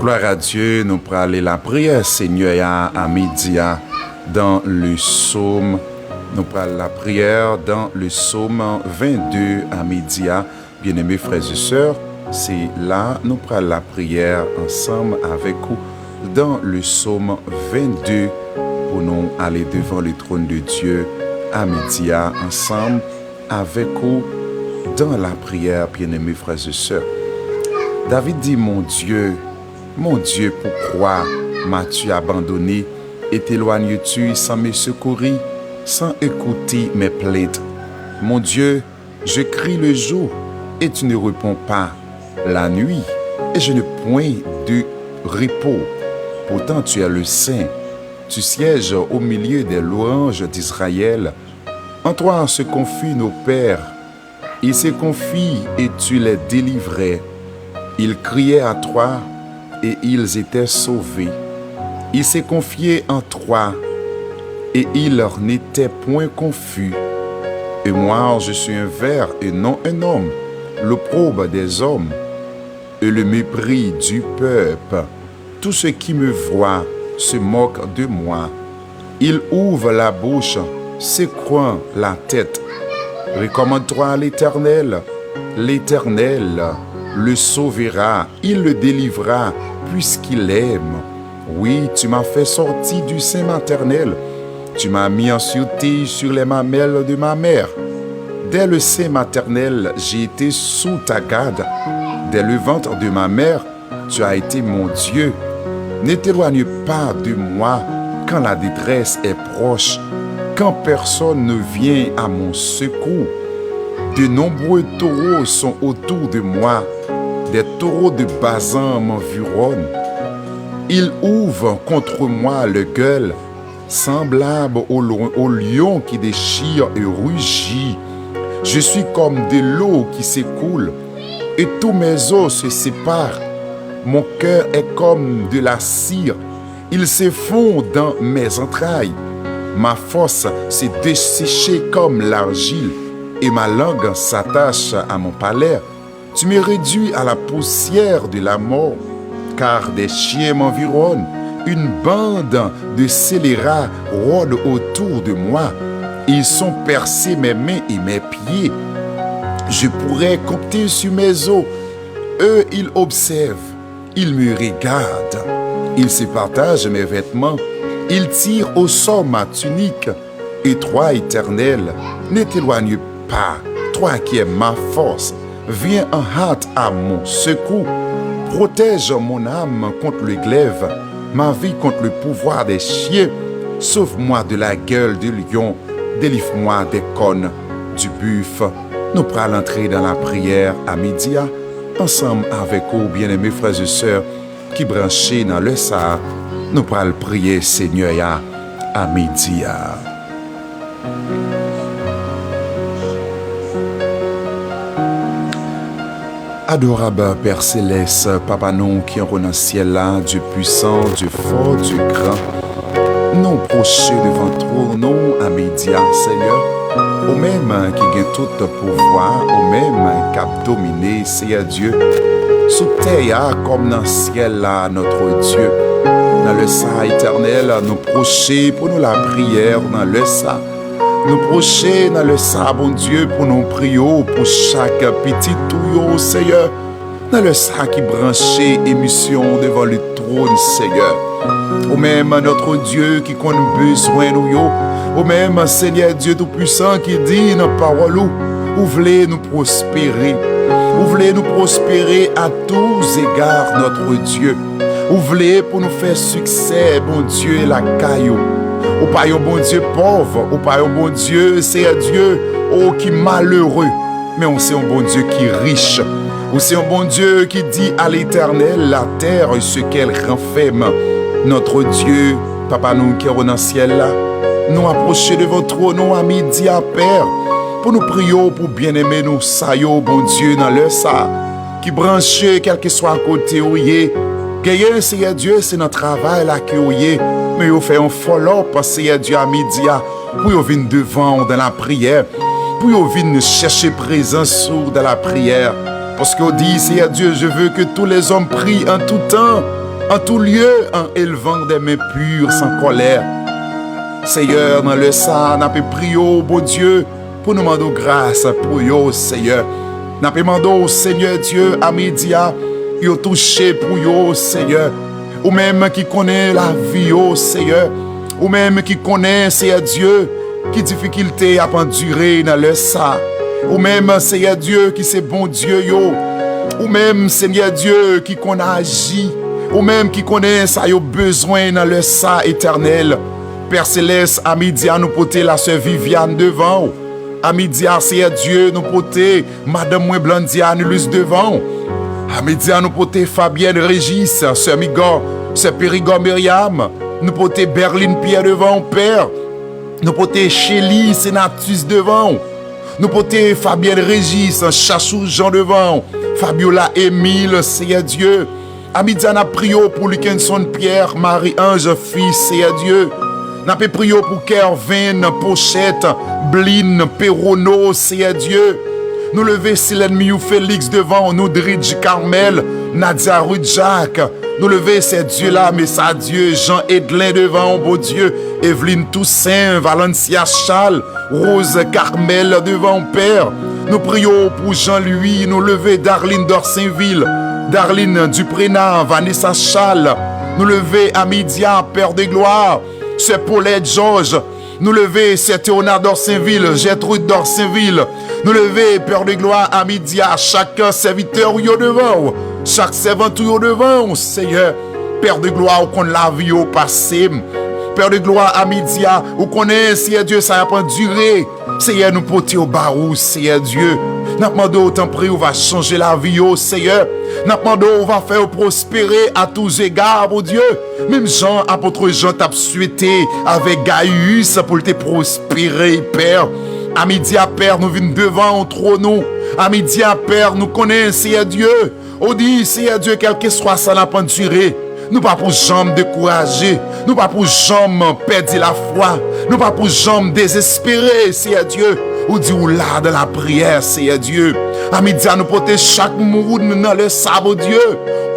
Glwa a Dye, nou prale lapriyè Senyè a a midi a dans le psaume. Nou pral lapriyè dans le psaume vingt-deux a midi a. Byeneme frè e sè, se la nou pral lapriyè ansanm avèk ou dans le psaume vingt-deux pou nou ale devant le trône de Dieu a midi a ansanm avèk ou dans la prière, byeneme frè e sè. David di, Mon Dieu, mon Dieu, pourquoi m'as-tu abandonné et t'éloignes-tu sans me secourir, sans écouter mes plaintes? Mon Dieu, je crie le jour et tu ne réponds pas, la nuit et je n'ai point de repos. Pourtant tu es le Saint, tu sièges au milieu des louanges d'Israël. En toi se confient nos pères. Ils se confient et tu les délivrais. Ils criaient à toi et ils étaient sauvés. Ils se confiaient en toi et ils n'étaient point confus. Et moi, je suis un ver et non un homme, l'opprobre des hommes et le mépris du peuple. Tous ceux qui me voient se moquent de moi. Ils ouvrent la bouche, secouant la tête. Recommande-toi à l'Éternel. L'Éternel le sauvera, il le délivrera, puisqu'il l'aime. Oui, tu m'as fait sortir du sein maternel. Tu m'as mis en sûreté sur les mamelles de ma mère. Dès le sein maternel, j'ai été sous ta garde. Dès le ventre de ma mère, tu as été mon Dieu. Ne t'éloigne pas de moi quand la détresse est proche, quand personne ne vient à mon secours. De nombreux taureaux sont autour de moi, des taureaux de Basan m'environnent. Ils ouvrent contre moi leur gueule, semblable au, lo- au lion qui déchire et rugit. Je suis comme de l'eau qui s'écoule, et tous mes os se séparent. Mon cœur est comme de la cire, il se fond dans mes entrailles. Ma force s'est desséchée comme l'argile, et ma langue s'attache à mon palais. Tu me réduis à la poussière de la mort, car des chiens m'environnent, une bande de scélérats rôde autour de moi. Ils ont percé mes mains et mes pieds. Je pourrais compter sur mes os. Eux, ils observent, ils me regardent. Ils se partagent mes vêtements. Ils tirent au sort ma tunique. Et toi, Éternel, ne t'éloigne pas, toi qui es ma force, viens en hâte à mon secours. Protège mon âme contre le glaive, ma vie contre le pouvoir des chiens. Sauve-moi de la gueule du lion, délivre-moi des cornes du buffle. Nou pral antre nan lapriyè a midi a, ansanm avèk ou, byeneme frè e sè ki branche nan lè sa a. Nou pral priye Senyè a a midi a. Adorab Pè Selès, Papa nou ki anwo nan syèl la, Dye pwisan, Dye fò, Dye gran, nou pwoche devan twòn ou a midi a, Senyè. Ou menm ki gen tout pouvwa, ou menm k ap domine, Seyè Dye, sou tè a kòm nan syèl la, notre Dieu. Nan lè sa a, Etènèl, nou pwoche pou nou lapriyè nan lè sa a. Nou pwoche nan lè sa a, Bondye, pou nou priye w pou chak pitit ou yo, Seyè. Nan lè sa a ki branche emisyon Devan le Trône, Seyè. Ou menm, notre Dieu, ki konn bezwen nou yo. Ou menm, Senyè Dye Toupwisan, ki di nan pawòl ou, ou vle nou pwospere. Ou vle nou pwospere à tous égards, notre Dieu. Ou vle pou nou fè siksè, Bondye, lakay ou. Ou pa yon Bondye pòv, ou pa yon Bondye, Seyè Dye, o, ki malere, men ou se yon Bondye ki rich. Ou se yon Bondye ki di à l'Éternel, la terre et ce qu'elle renferme. Notre Dieu, Papa nou ki anwo nan syèl la, nou apwoche devan twòn ou a midi a, Pè, pou nou priye w pou byeneme nou sa yo, Bondye, nan lè sa a, ki branche, kèlkeswa kote yo ye. Genyen, Seyè Dye, se nan travay la ke yo ye, men yo fè yon fòlòp, Seyè Dye, a midi a, pou yo vin devan w nan lapriyè, pou yo vin chèche prezans ou nan lapriyè. Paske w di, Seyè Dye, je veux que tous les hommes prient en tout temps, en tout lieu, en élevant des mains pures, sans colère. Seyè, nan lè sa a, n ape priye w, Bondye, pou nou mande w gras pou yo, Seyè. N ape mande w, Senyè Dye, a midi a, yo touche pou yo, Seyè. Ou menm ki konnen lavi yo, Seyè. Ou menm ki konnen, Seyè Dye, ki difikilte y ap andire nan lè sa. Ou menm, Seyè Dye, ki se Bondye yo. Ou menm, Senyè Dye, ki konn aji. Ou menm ki konnen sa yo bezwen nan lè sa, Etènèl. Pè Selès, a midi a nou pote la sè Viviane devan w. A midi a, Seyè Dye, nou pote madanm mwen Blandy Anilus devan w. A midi a, nou pote Fabienne Régis, sè Migò, sè Périgò Myriam. Nou pote Berline Pierre devan w, Pè. Nou pote Shelly Senatus devan w. Nou pote Fabienne Régis, Chachou Jean devan w. Fabiola Émile, Seyè Dye. A midi a, n ap priye w pou Likenson Pierre, Marie Ange, Fils, Seyè Dye. N ape priye w pou Kervin, Pochette, Blin, Perronneau, Seyè Dye. Nou leve Silène Miyou Félix devan w, Noudridge Carmel, Nadia Rudjack. Nou leve Sè Dye la, Mesa Dye, Jean Edlin devan w, Bondye, Evelyne Toussaint, Valencia Charles, Rose Carmel devan w, Pè. Nou priye w pou Jean Louis, nou leve Darline Dorsainville, Darline Duprena, Vanessa Charles. Nou leve a midi a, Pè de glwa, Sè Paulette Georges. Nou leve Sè Théona Dorsainville, Gertrude Dorsainville. Nou leve Pè de glwa a midi a, chak sèvitè w yo devan w, chak sèvant ou yo devan w, Seyè. Pè de glwa, ou konn lavi yo pase m. Pè de glwa, a midi a, ou konnen, Seyè Dye, sa y ap andire. Seyè, nou pote yo ba ou, Seyè Dye. N ap mande w, tanpri, ou va chanje lavi yo, Seyè. N ap mande w, ou va fè yo pwospere à tous égards, Bondye. Menm jan apot Jan t ap swete avèk Gayis pou l te pwospere, Pè. A midi a, Pè, nou vin devan w twòn ou. A midi a, Pè, nou konnen, Seyè Dye, ou di, Seyè Dye, kèlkeswa sa n ap andire, nou pa pou janm dekouraje, nou pa pou janm pèdi lafwa, nou pa pou janm dezespere, Seyè Dye. Ou di ou la nan lapriyè, Seyè Dye. A midi a, nou pote chak moun nan lè sa, Bondye.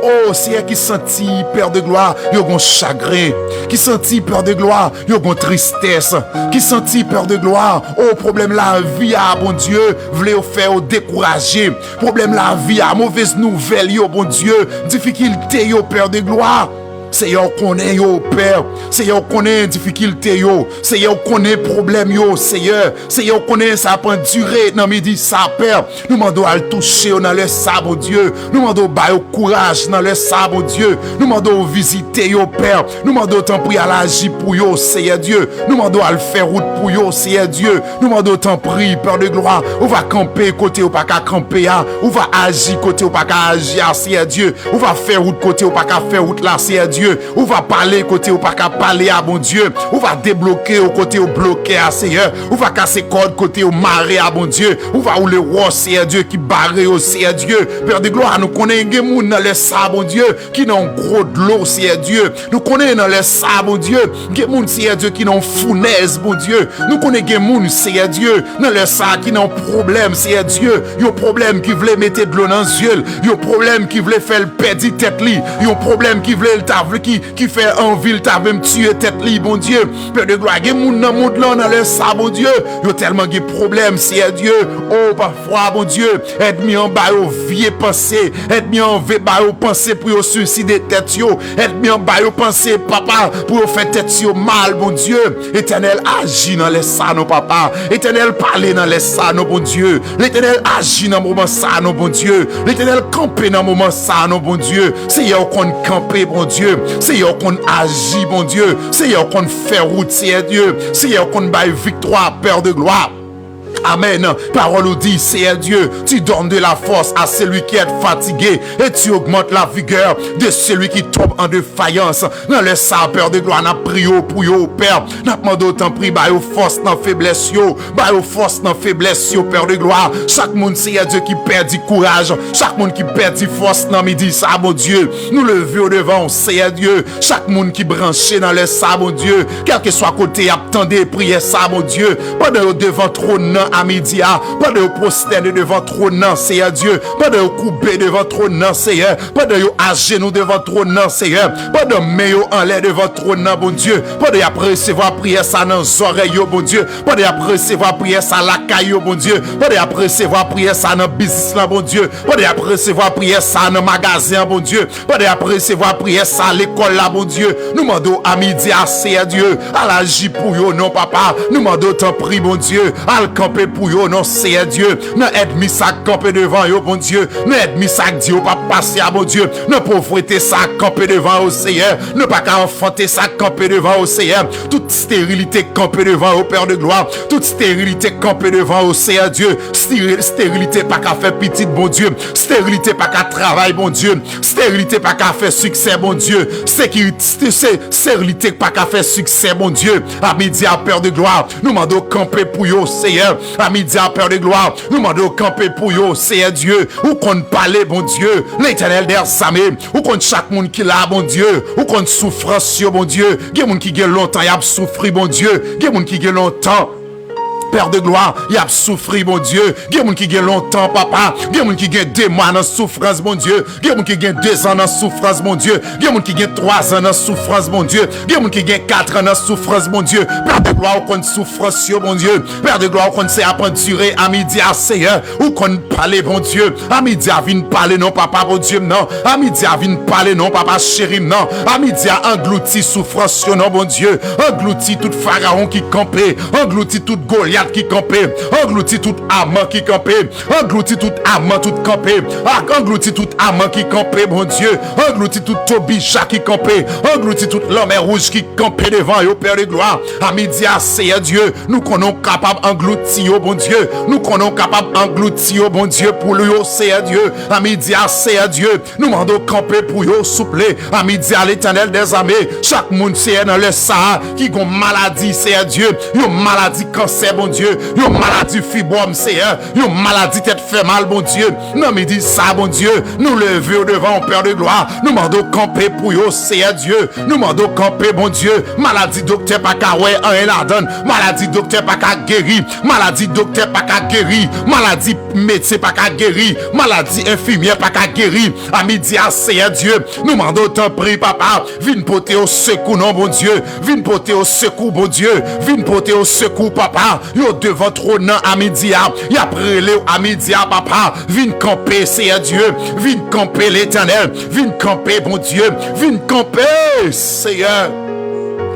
O, Seyè, ki santi, Pè de glwa, yo gon chagren, ki santi, Pè de glwa, yo gon tristès, ki santi, Pè de glwa, o, pwoblèm lavi a, Bondye, vle yo fè yo dekouraje. Pwoblèm lavi a, movèz nouvèl yo, Bondye, difikilte yo, Pè de glwa. Seyè, w konnen yo, Pè. Seyè, w konnen difikilte yo. Seyè, w konnen pwoblèm yo, Seyè. Seyè, w konnen sa ap andire nan midi sa, Pè. Nou mande w al touche yo nan lè sa, Bondye. Nou mande w ba yo kouraj nan lè sa, Bondye. Nou mande w vizite yo, Pè. Nou mande w tanpri al aji pou yo, Seyè Dye. Nou mande w al fè wout pou yo, Seyè Dye. Nou mande w tanpri, Pè de glwa, ou va kanpe kote yo pa ka kanpe a. Ou va aji kote yo pa ka aji a, Seyè Dye. Ou va fè wout kote yo pa ka fè wout la, Seyè Dye. Ou va pale kote yo pa ka pale a, Bondye. Ou va debloke yo kote yo bloke a, Seyè. Ou va kase kòd kote yo mare a, Bondye. Ou va woule wòch, Seyè Dye, ki bare yo, Seyè Dye. Pè de glwa, nou konnen gen moun nan lè sa, Bondye, ki nan yon gwo dlo, Seyè Dye. Nou konnen nan lè sa, Bondye, gen moun, Seyè Dye, ki nan yon founèz, Bondye. Nou konnen gen moun, Seyè Dye, nan lè sa, ki nan yon pwoblèm, Seyè Dye. Yon pwoblèm ki vle mete dlo nan zye l. Yon pwoblèm ki vle fè l pèdi tèt li. Yon pwoblèm ki vle l ta vle ki, ki fè anvi l ta vle m tiye tèt li, Bondye. Pè de glwa, gen moun nan mond lan nan lè sa, Bondye. Yo tèlman gen pwoblèm, Seyè Dye. O, pafwa, Bondye, ènmi an ba yo vye panse. Ènmi an vle ba yo panse pou yo swiside tèt yo. Ènmi an ba yo panse, papa, pou yo fè tèt yo mal, Bondye. Letènèl, aji nan lè sa, non, papa. Letènèl, pale nan lè sa, non, Bondye. Letènèl, aji nan moman sa, non, Bondye. Letènèl, kanpe nan moman sa, non, Bondye. Seyè, w konn kanpe, Bondye. Seyè, w konn aji, Bondye. Seyè, w konn fè wout, Seyè Dye. Seyè, w konn bay viktwa, Pè de glwa. Amèn. Pawòl ou di, Seyè Dye, tu donnes de la force à celui qui est fatigué et tu augmentes la vigueur de celui qui tombe en défaillance. Nan lè sa, Pè de glwa, n ap priye w pou yo, Pè. N ap mande w tanpri, ba yo fòs nan feblès yo. Ba yo fòs nan feblès yo, Pè de glwa. Chak moun, Seyè Dye, ki pèdi kouraj, chak moun ki pèdi fòs nan midi sa, Bondye, nou leve yo devan w, Seyè Dye. Chak moun ki branche nan lè sa, Bondye, kèlkeswa kote y ap tande priyè sa, Bondye, pandan yo devan twòn nan a midi a, pandan yo pwostène devan twòn nan, Seyè Dye, pandan yo koube devan twòn nan, Seyè, pandan yo ajenou devan twòn nan, Seyè, pandan men yo anlè devan twòn nan, Bondye, pandan y ap resevwa priyè sa nan zòrèy yo, Bondye, pandan y ap resevwa priyè sa lakay yo, Bondye, pandan y ap resevwa priyè sa nan biznis lan, Bondye, pandan y ap resevwa priyè sa nan magazen an, Bondye, pandan y ap resevwa priyè sa lekòl la, Bondye, nou mande w a midi a, Seyè Dye, al aji pou yo, non, papa. Nou mande w tanpri, Bondye, al kanpe pou yo, non, Seyè Dye. Nan ènmi sa k kanpe devan yo, Bondye, nan ènmi sa k di yo p ap pase a, Bondye, nan povrete sa k kanpe devan yo, Seyè, nan pa ka anfante sa k kanpe devan yo, Seyè. Tout sterilite k kanpe devan yo, Pè de glwa, tout sterilite k kanpe devan yo, Seyè Dye. Steril, sterilite pa ka fè pitit, Bondye. Sterilite pa ka travay, Bondye. Sterilite pa ka fè siksè, Bondye. Sekirite, se, sterilite pa ka fè siksè, Bondye. A midi a, Pè de glwa, nou mande w kanpe pou yo, Seyè. A midi a, Pè de glwa, nou mande w kanpe pou yo, Seyè Dye. Ou konn pale, Bondye. Letènèl dèzame, ou konn chak moun ki la, Bondye. Ou konn soufrans yo, Bondye. Gen moun ki gen lontan y ap soufri, Bondye. Gen moun ki gen lontan, Pè de glwa, y ap soufri, Bondye. Gen moun ki gen lontan, papa. Gen moun ki gen de mwa nan soufrans, Bondye. Gen moun ki gen de zan nan soufrans, Bondye. Gen moun ki gen twa zan nan soufrans, Bondye. Gen moun ki gen kat an nan soufrans, Bondye. Pè de glwa, ou konn soufrans yo, Bondye. Pè de glwa, ou konn se ap andire a midi a, Seyè. Ou konn pale, Bondye. A midi a, vin pale non, papa, Bondye m nan. A midi a, vin pale non, papa cheri m nan. A midi a, anglouti soufrans yo non, Bondye. Anglouti tout farawon ki kanpe. Anglouti tout Golyat ki kanpe. Anglouti tout Aman ki kanpe. Anglouti tout Aman tout kanpe. Ak anglouti tout Aman ki kanpe, Bondye. Anglouti tout Tobija ki kanpe. Anglouti tout Lanmè Wouj ki kanpe devan yo, Pè de glwa. A midi a, Seyè Dye, nou konnen w kapab anglouti yo, Bondye. Nou konnen w kapab anglouti yo, Bondye, pou yo, Seyè Dye. A midi a, Seyè Dye, nou mande w kanpe pou yo, souple. A midi a, Letènèl dèzame, chak moun, Seyè, nan lè sa a, ki gon maladi, Seyè Dye, yon maladi kansè, Bondye, yon maladi fibwòm, Seyè, yon maladi tèt fè mal, Bondye. Nan midi sa, Bondye, nou leve yo devan w, Pè de glwa. Nou mande w kanpe pou yo, Seyè Dye. Nou mande w kanpe, Bondye. Maladi doktè pa ka wè anyen ladan l. Maladi doktè pa ka geri. Maladi doktè pa ka geri. Maladi medsen pa ka geri. Maladi enfimyè pa ka geri. A midi a, Seyè Dye, nou mande w tanpri, papa, vin pote yo sekou non, Bondye. Vin pote yo sekou, Bondye. Vin pote yo sekou, papa. yo devan twòn nan a midi a, y ap rele w a midi a, papa, vin kanpe, Seyè Dye, vin kanpe, Letènèl, vin kanpe, Bondye, vin kanpe, Seyè.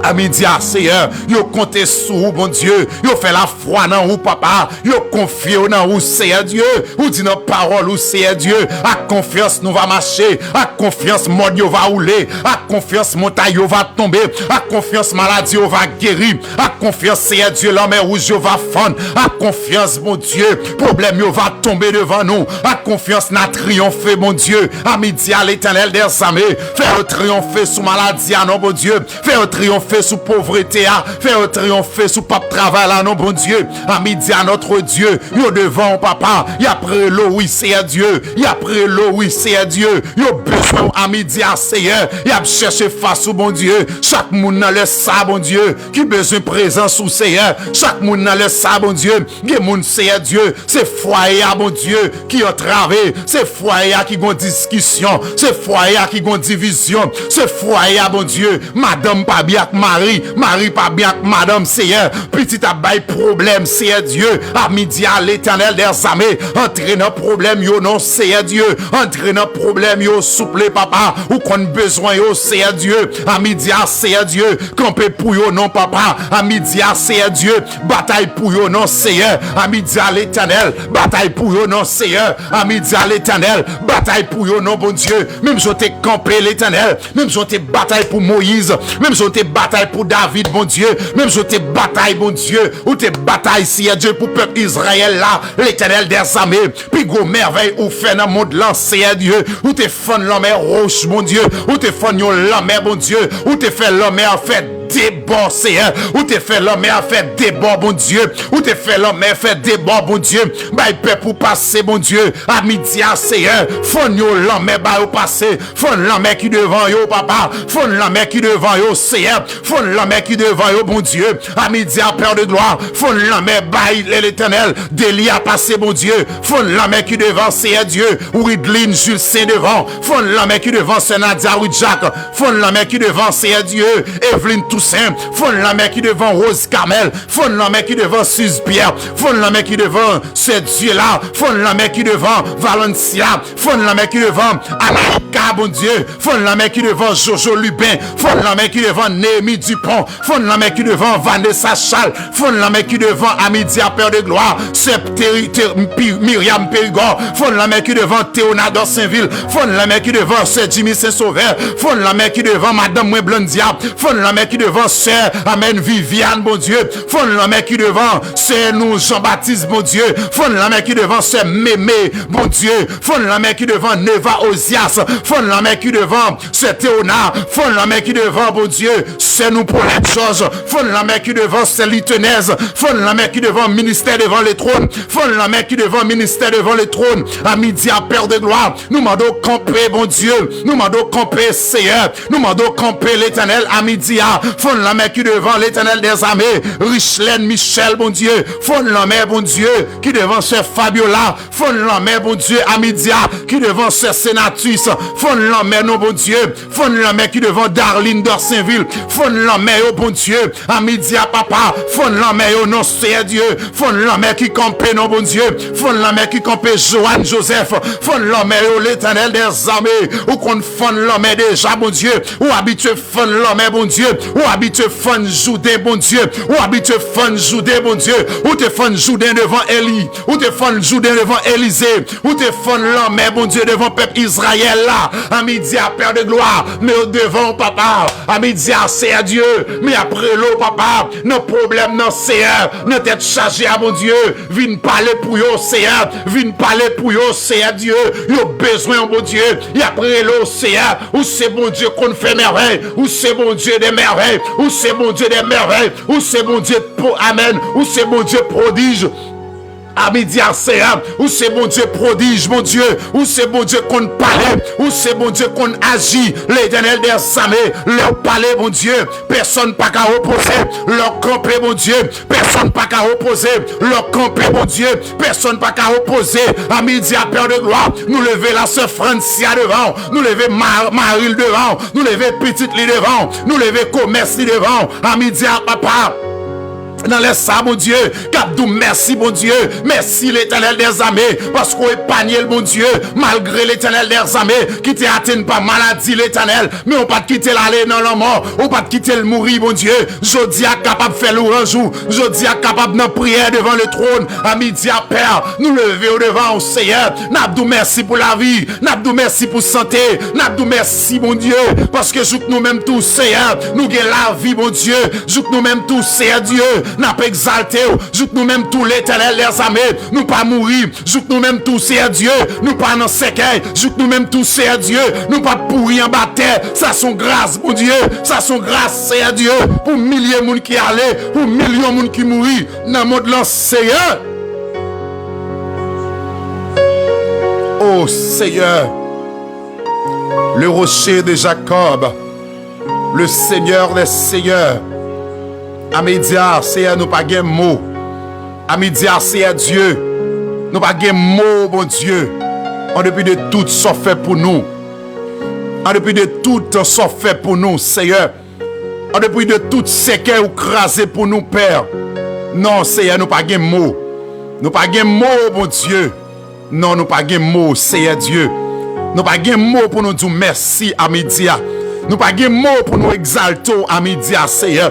A midi a, Seyè, yo konte sou ou, Bondye, yo fè lafwa nan ou, papa, yo konfye yo nan ou, Seyè Dye. Ou di nan pawòl ou, Seyè Dye, ak konfyans nou va mache, ak konfyans mòn yo va woule, ak konfyans montay yo va tonbe, ak konfyans maladi yo va geri, ak konfyans, Seyè Dye, lanmè wouj yo va fann, ak konfyans, Bondye, pwoblèm yo va tonbe devan nou, ak konfyans n a triyonfe, Bondye, a midi a, Letènèl dèzame, fè yo triyonfe sou maladi a, non, Bondye, fè yo triyonfe sou povrete a, fè yo triyonfe sou p ap travay la, non, Bondye, a midi a, notre Dieu, yo devan w, papa, y ap rele w, wi, Seyè Dye, y ap rele w, wi, Seyè Dye, yo bezwen w a midi a, Seyè, y ap chèche fas ou, Bondye, chak moun nan lè sa, Bondye, ki bezwen prezans ou, Seyè, chak moun nan lè sa, Bondye, gen moun, Seyè Dye, se fwaye a, Bondye, ki antrave, se fwaye a ki gon diskisyon, se fwaye a ki gon divizyon, se fwaye a, Bondye, madanm pa byen ak mari, mari pa byen ak madanm, Seyè, pitit ap bay pwoblèm, Seyè Dye, a midi a, Letènèl dèzame, antre nan pwoblèm yo non, Seyè Dye, antre nan pwoblèm yo, souple, papa, ou konn bezwen yo, Seyè Dye, a midi a, Seyè Dye, kanpe pou yo non, papa, a midi a, Seyè Dye, batay pou yo non, Seyè, a midi a, Letènèl, batay pou yo non, Seyè, a midi a, Letènèl, batay pou yo non, Bondye, menm jan w te kanpe, Letènèl, menm jan w te batay pou Moyiz, menm jan w te batay pou David, Bondye, menm jan w te batay, Bondye, ou te batay, Seyè Dye, pou pèp Izrayèl la, Letènèl dèzame, pi gwo mèvèy ou fè nan mond lan, Seyè Dye, ou te fann lanmè Wouj, Bondye, ou te fann yon lanmè, Bondye, ou te fè lanmè a fè de bò, Seyè, ou te fè lanmè a fè de bò, Bondye, ou te fè lanmè fè de bò, Bondye, bay pèp ou pase, Bondye, a midi a, Seyè, fann yon lanmè ba yo pase, fann lanmè ki devan yo, papa, fann lanmè ki devan yo, Seyè, fann lanmè ki devan yo, Bondye, a midi a, Pè de glwa, fann lanmè bay Letènèl, Deli a pase, Bondye, fann lanmè ki devan, Seyè Dye, Widlin Julsen devan, fann lanmè ki devan, Sè Nadia Widjak, fann lanmè ki devan, Seyè Dye, Evelyn Toussaint, fann lanmè ki devan, Rose Carmel, fann lanmè ki devan, Suze Pierre, fann lanmè ki devan, Sè Dye la, fann lanmè ki devan, Valencia, fann lanmè ki devan, Anaïka, Bondye, fann lanmè ki devan, Jojo Lubin, fann lanmè ki devan, Néhémie Dupont, fann lanmè ki devan, Vanessa Charles, fann lanmè ki devan, a midi a, Pè de glwa, Sè Teri-, Te-, Pi-, Myriam Perigord, fann lanmè ki devan, Théona Dorsainville, fann lanmè ki devan, Sè Jimmy Saint Sauveur, fann lanmè ki devan, madanm mwen Blandia, fann lanmè ki devan, Sè, amèn, Viviane, Bondye, fann lanmè ki devan, Sè nou, Jean Baptiste, Bondye, fann lanmè ki devan, Sè Mémé, Bondye, fann lanmè ki devan, Neva Ozias, fann lanmè ki devan, Sè Théona, fann lanmè ki devan, Bondye, Sè nou, Paulette Georges, fann lanmè ki devan, Sè Litenèz, fann lanmè ki devan, Ministè devan Letwòn, fann lanmè ki devan, Ministè devan Letwòn, a midi a, Pè de glwa, nou mande w kanpe, Bondye, nou mande w kanpe, Seyè, nou mande w kanpe, Letènèl, a midi a, fann lanmè ki devan, Letènèl dèzame, Richlène Michel, Bondye, fann lanmè, Bondye, ki devan, Sè Fabiola, fann lanmè, Bondye, a midi a, ki devan, Sè Senatus, fann lanmè, non, Bondye, fann lanmè ki devan, Darline Dorsainville, fann lanmè yo, Bondye, a midi a, papa, fann lanmè yo, non, Seyè Dye, fann lanmè ki kanpe, non, Bondye, fann lanmè ki kanpe, Joanne Joseph, fann lanmè yo, Letènèl dèzame, ou konn fann lanmè deja, Bondye, ou abitye fann lanmè, Bondye, ou abitye fann Jouden, Bondye, ou abitye fann Jouden, Bondye, ou te fann Jouden devan Eli, ou te fann Jouden devan Elize, ou te fann lanmè, Bondye, devan pèp Izrayèl la, a midi a, Pè de glwa, men yo devan w, papa, a midi a, Seyè Dye, men y ap rele w, papa, nan pwoblèm nan, Seyè, nan tèt chaje a, Bondye, vin pale pou yo, Seyè, vin pale pou yo, Seyè Dye, yo bezwen w, Bondye, y ap rele w, Seyè, ou se Bondye konn fè mèvèy, ou se Bondye de mèvèy, ou se Bondye de mèvèy, ou se Bondye po-, amèn, ou se Bondye pwodij. A midi a, Seyè, ou se Bondye pwodij, Bondye, ou se Bondye konn pale, ou se Bondye konn aji, Letènèl dèzame, lè w pale, Bondye, pèsonn pa ka opoze, lè w kanpe, Bondye, pèsonn pa ka opoze, lè w kanpe, Bondye, pèsonn pa ka opoze, a midi a, Pè de glwa, nou leve la, Sè Francia devan w, nou leve ma-, mari l devan w, nou leve pitit li devan w, nou leve komès li devan w, a midi a, papa. nan lè sa, Bondye, k ap di w mèsi, Bondye. Mèsi, Letènèl dèzame, paske w epanye l, Bondye, malgre, Letènèl dèzame, ki te atenn pa maladi, Letènèl, men w pa t kite l ale nan lanmò, ou pa t kite l mouri, Bondye. Jodi a kapab fè lwanj ou, jodi a kapab nan priyè devan letwòn, a midi a, Pè, nou leve w devan w, Seyè, n ap di w mèsi pou lavi, n ap di w mèsi pou sante, n ap di w mèsi, Bondye, paske jouk nou menm tou, Seyè, nou gen lavi, Bondye, jouk nou menm tou, Seyè Dye, n ap egzalte w, jouk nou menm tou, Letènèl dèzame, nou pa mouri, jouk nou menm tou, Seyè Dye, nou pa nan sèkèy, jouk nou menm tou, Seyè Dye, nou pa pouri anba tè, sa se yon gras, Bondye, sa se yon gras, Seyè Dye, pou milye moun ki ale, pou milyon moun ki mouri nan mond lan, Seyè. O Seyè, le rocher de Jacob, le Seigneur des seigneurs. A midi a, Seyè, nou pa gen mo. A midi a, Seyè Dye, nou pa gen mo, Bondye. An depi de tout sa w fè pou nou. An depi de tout sa w fè pou nou, Seyè. An depi de tout sèkèy ou kraze pou nou, Pè. Non, Seyè, nou pa gen mo. Nou pa gen mo, Bondye. Non, nou pa gen mo, Seyè Dye. Nou pa gen mo pou nou di w mèsi a midi a. Nou pa gen mo pou nou egzalte w a midi a, Seyè.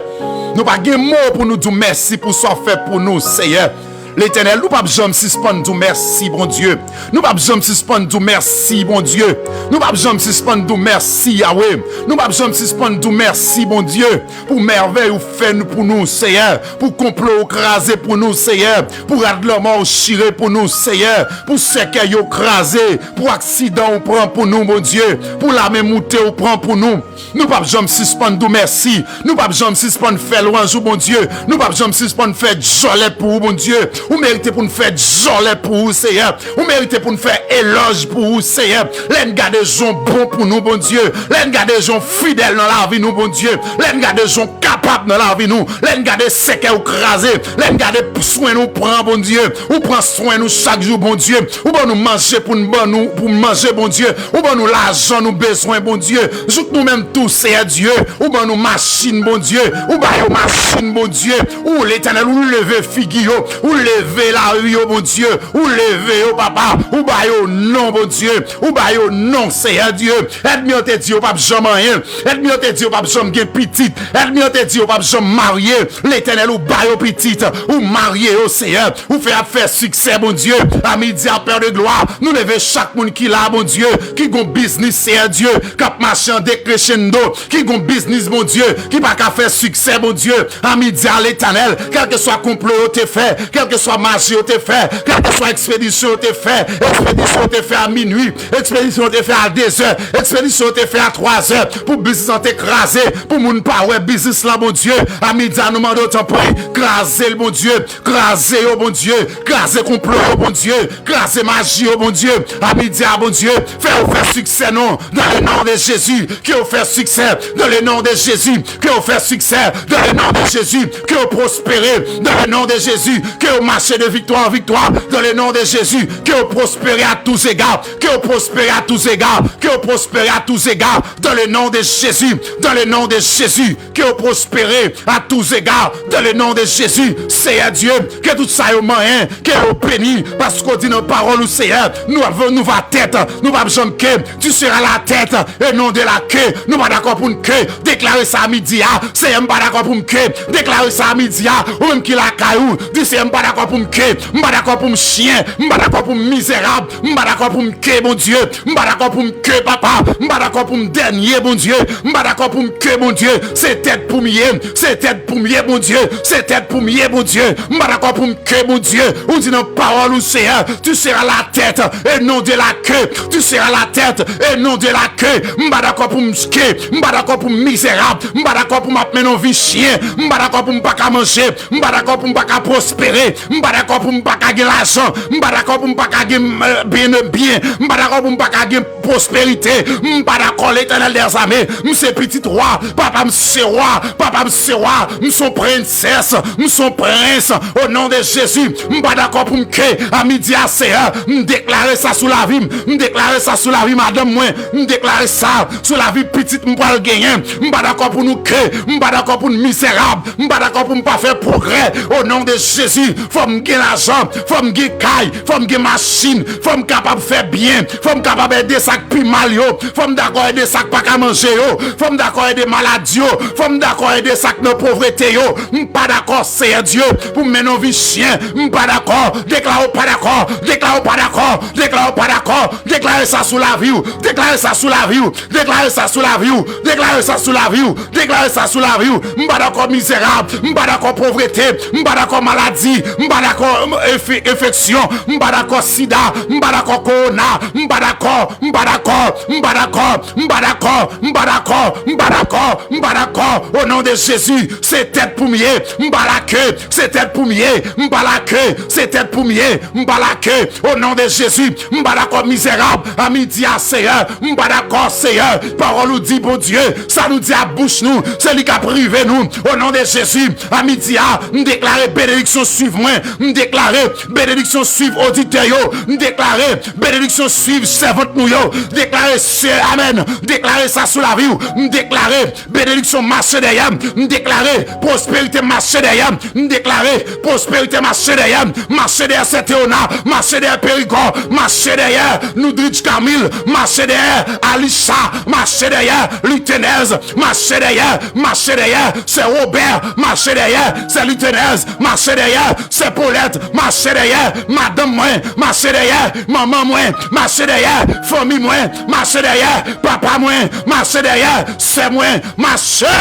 Nou pa gen mo pou nou di w mèsi pou sa w fè pou nou, Seyè. Letènèl, nou p ap janm sispann di w mèsi, Bondye. Nou p ap janm sispann di w mèsi, Bondye. Nou p ap janm sispann di w mèsi, Yawe. Nou p ap janm sispann di w mèsi, Bondye, pou mèvèy ou fè n-, pou nou, Seyè, pou konplo ou kraze pou nou, Seyè, pou rad lanmò ou chire pou nou, Seyè, pou sèkèy yo kraze, pou aksidan ou pran pou nou, Bondye, pou lame moute ou pran pou nou. Nou p ap janm sispann di w mèsi. Nou p ap janm sispann fè lwanj ou, Bondye. Nou p ap janm sispann fè djòlè pou ou, Bondye. Ou merite pou n fè djòlè pou ou, Seyè. Ou merite pou n fè elòj pou ou, Seyè. Lè n gade jan w bon pou nou, Bondye. Lè n gade jan w fidèl nan lavi nou, Bondye. Lè n gade jan w kapab nan lavi nou. Lè n gade sèkèy ou kraze. Lè n gade swen nou pran, Bondye. Ou pran swen nou chak jou, Bondye. Ou ban nou manje pou n ban nou, pou manje, Bondye. Ou ban nou lajan nou bezwen, Bondye. Jouk nou menm tou, Seyè Dye. Ou ban nou machin, Bondye. Ou ba yo machin, Bondye. Ou, Letènèl, ou leve figi yo. Ou leve lari yo, Bondye. Ou leve yo, papa. Ou ba yo non, Bondye. Ou ba yo non, Seyè Dye. Ènmi an te di yo p ap janm anyen. Ènmi an te di yo p ap janm gen pitit. Ènmi an te di yo p ap janm marye. Letènèl, ou ba yo pitit. Ou marye yo, Seyè. Ou fè y ap fè siksè, Bondye. A midi a, Pè de glwa, nou leve chak moun ki la, Bondye, ki gon biznis, Seyè Dye, k ap mache an dekresendo, ki gon biznis, Bondye, ki pa ka fè siksè, Bondye. A midi a, Letènèl, kèlkeswa konplo yo te fè, kèlkeswa maji yo te fè, kèlkeswa ekspedisyon yo te fè, ekspedisyon yo te fè a minui, ekspedisyon yo te fè a dezè, ekspedisyon yo te fè a twazè, pou biznis lan te kraze, pou moun pa wè biznis lan, Bondye. A midi a, nou mande w, tanpri, kraze l, Bondye. Kraze yo, Bondye. Kraze konplo yo, Bondye. Kraze maji yo, Bondye. A midi a, Bondye, fè yo fè siksè, non. Dans le nom de Jésus, ke yo fè siksè. Dans le nom de Jésus, ke yo fè siksè. Dans le nom de Jésus, ke yo pwospere. Dans le nom de Jésus, ke yo mache de viktwa an viktwa. Dans le nom de Jésus, ke yo pwospere à tous égards. Que vous prospérez à tous égards. Que vous prospérez à tous égards. Dans le nom de Jésus. Dans le nom de Jésus. Que vous prospérez à tous égards. Dans le nom de Jésus. Seyè Dye, ke tout sa yo manyen, ke yo beni. Paske w di nan pawòl ou, Seyè, nou ap, nou va tèt, nou p ap janm ke. Tu seras la tête et non de la queue. Nou pa dakò pou n ke. Deklare sa a midi a. Seyè, m pa dakò pou m ke. Deklare sa a midi a. Ou menm ki lakay ou, di, Seyè, m pa dakò pou m ke. M pa dakò pou m chen. M pa dakò pou m mizerab. M pa dakò pou m ke, Bondye. M pa dakò pou m ke, papa. M pa dakò pou m dènye, Bondye. M pa dakò pou m ke, Bondye. Se tèt pou m ye. Se tèt pou m ye, Bondye. Se tèt pou m ye, Bondye. M pa dakò pou m ke, Bondye. Ou di nan pawòl ou, Seyè, tu seras la tête et non de la queue. Tu seras la tête et non de la queue. M pa dakò pou m ke. M pa dakò pou m mizerab. M pa dakò pou m ap mennen yon vi chen. M pa dakò pou m pa ka manje. M pa dakò pou m pa ka pwospere. M pa dakò pou m pa ka gen lajan. M pa dakò pou m pa ka gen, euh, byen de byen. M pa dakò pou m pa ka gen pwosperite. M pa dakò, Letènèl dèzame. M se pitit wa. Papa m se wa. Papa m se wa. M se yon prensès. M se yon prens. O non de Jezi, m pa dakò pou m ke a midi a, Seyè. M deklare sa sou lavi m. M deklare sa sou lavi madanm mwen. M deklare sa sou lavi pitit m pral genyen. M pa dakò pou nou ke. M pa dakò pou n mizerab. M pa dakò pou m pa fè pwogrè. O non de Jezi, fò m gen lajan, fò m gen kay, fò m gen machin, fò m kapab fè byen, fò m kapab ede sa k pi mal yo, fò m dakò ede sa k pa ka manje yo, fò m dakò ede malad yo, fò m dakò ede sa k nan povrete yo. M pa dakò, Seyè Dye, pou m mennen yon vi chyen. M pa dakò. Deklare w pa dakò. Deklare w pa dakò. Deklare w pa dakò. Deklare sa sou lavi w. Deklare sa sou lavi w. Deklare sa sou lavi w. Deklare sa sou lavi w. Deklare sa sou lavi w. M pa dakò mizerab. M pa dakò povrete. M pa dakò maladi. M pa dakò, um, enfe-, enfeksyon. M pa dakò sida. M pa dakò kowona. M pa dakò. M pa dakò. M pa dakò. M pa dakò. M pa dakò. M pa dakò. M pa dakò. M pa dakò. O non de Jezi, se tèt pou m ye. M pa lake. Se tèt pou m ye. M pa lake. Se tèt pou m ye. M pa lake. O non de Jezi, m pa dakò mizerab. A midi a, Seyè, m pa dakò, Seyè. Pawòl ou di, Bondye, sa nou di ak bouch nou, se li k ap rive nou. O non de Jezi, a midi a, m deklare benediksyon suiv mwen. M deklare benediksyon suiv oditè yo. M deklare benediksyon suiv sèvant nou yo. Deklare, se, amèn. Deklare sa sou lavi w. M deklare benediksyon mache dèyè m. M deklare pwosperite mache dèyè m. M deklare pwosperite mache dèyè m. Mache dèyè Sentewona. Mache dèyè Perigò. Mache dèyè Noudridj Kamil. Mache dèyè Alisa. Mache dèyè Litenèz. Mache dèyè. Mache dèyè Sè Wobè. Mache dèyè Sè Litenèz. Mache dèyè Sè Polèt. Mache dèyè madanm mwen. Mache dèyè manman mwen. Mache dèyè fanmi mwen. Mache dèyè papa mwen. Mache dèyè sè mwen. Mache.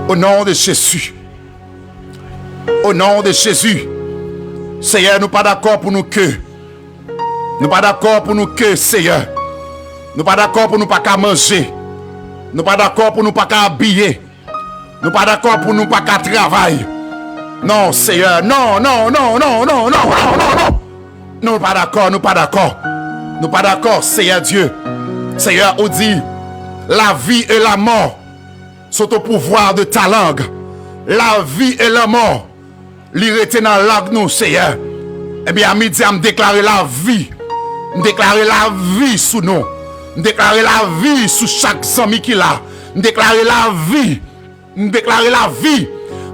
O non de Jezi. O non de Jezi. Seyè, nou pa dakò pou nou ke. Nou pa dakò pou nou ke, Seyè. Nou pa dakò pou nou pa ka manje. Nou pa dakò pou nou pa ka abiye. Nou pa dakò pou nou pa ka travay. Non, Seyè, non, non, non. Nou pa dakò, nou pa dakò. Nou pa dakò, Seyè Dye. Seyè, ou di, la vie et la mort sont au pouvoir de ta langue. Lavi e lanmò, li rete nan lang nou, Seyè. Ebyen, a midi a, m deklare lavi. M deklare lavi sou nou. M deklare lavi sou chak zanmi ki la. M deklare lavi. M deklare lavi.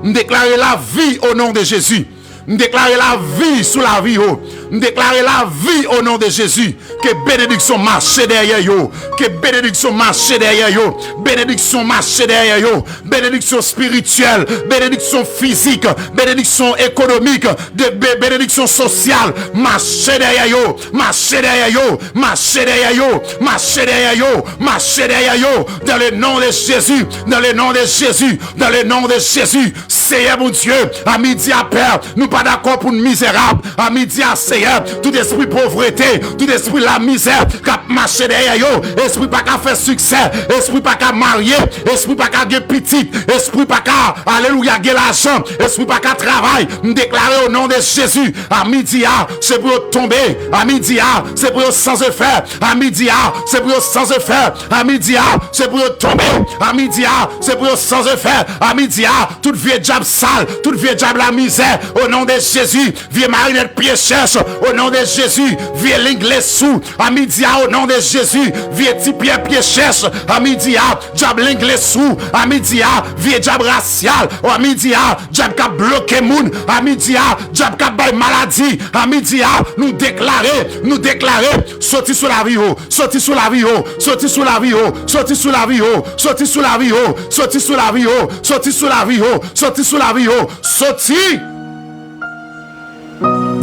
M deklare lavi o non de Jezi. M deklare lavi sou lavi yo. M deklare lavi o non de Jezi. Ke benediksyon mache dèyè yo. Ke benediksyon mache dèyè yo. Benediksyon mache dèyè yo. Benediksyon espirityèl. Benediksyon fizik. Benediksyon ekonomik. De, be, benediksyon sosyal. Mache dèyè yo. Mache dèyè yo. Mache dèyè yo. Mache dèyè yo. Mache dèyè yo. Dans le nom de Jésus. Dans le nom de Jésus. Dans le nom de Jésus. Seyè Bondye, a midi a, Pè, nou pa dakò pou n mizerab. A midi a, Seyè, tout espri povrete, tout espri lamizè k ap mache dèyè yo, espri pa ka fè siksè, espri pa ka marye, espri pa ka gen pitit, espri pa ka, alelouya, gen lajan, espri pa ka travay, m deklare o non de Jezi, a midi a, se pou yo tonbe, a midi a, se pou yo san efè, a midi a, se pou yo san efè, a midi a, se pou yo tonbe, a midi a, se pou yo san efè, a midi a, tout vye dyab sal, tout vye dyab lamizè, o non de Jezi, vye marinèt pye chèch, o non de Jezi, vye lenglesou, a midi a, o non de Jezi, vye ti pyè pye chèch, a midi a, dyab lenglesou, a midi a, vye dyab rasyal, a midi a, dyab k ap bloke moun, a midi a, dyab k ap bay maladi, a midi a, nou deklare, nou deklare, soti sou lavi yo, soti sou lavi yo, soti sou lavi yo, soti sou lavi yo, soti sou lavi yo, soti sou lavi yo, soti sou lavi yo, soti sou lavi yo, soti.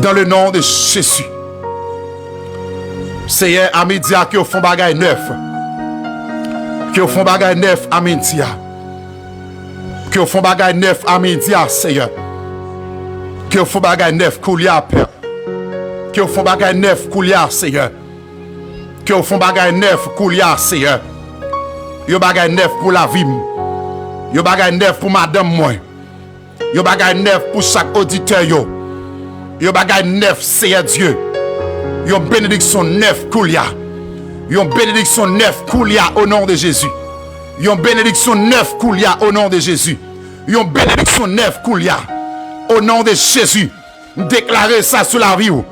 Dans le nom de Jésus. Seyè, a midi a, ke w fè yon bagay nèf. Ke w fè yon bagay nèf a midi a. Ke w fè yon bagay nèf a midi a, Seyè. Ke w fè yon bagay nèf koulye a, Pè. Ke w fè yon bagay nèf koulye a, Seyè. Ke w fè yon bagay nèf koulye a, Seyè. Yon bagay nèf pou lavi m. Yon bagay nèf pou madanm mwen. Yon bagay nèf pou chak oditè yo. Yon bagay nèf, Seyè Dye. Yon benediksyon nèf koulya. Yon benediksyon nèf koulya, o non de Jezi. Yon benediksyon nèf koulya, o non de Jezi. Yon benediksyon nèf koulya, o non de Jezi. M deklare sa sou lavi w.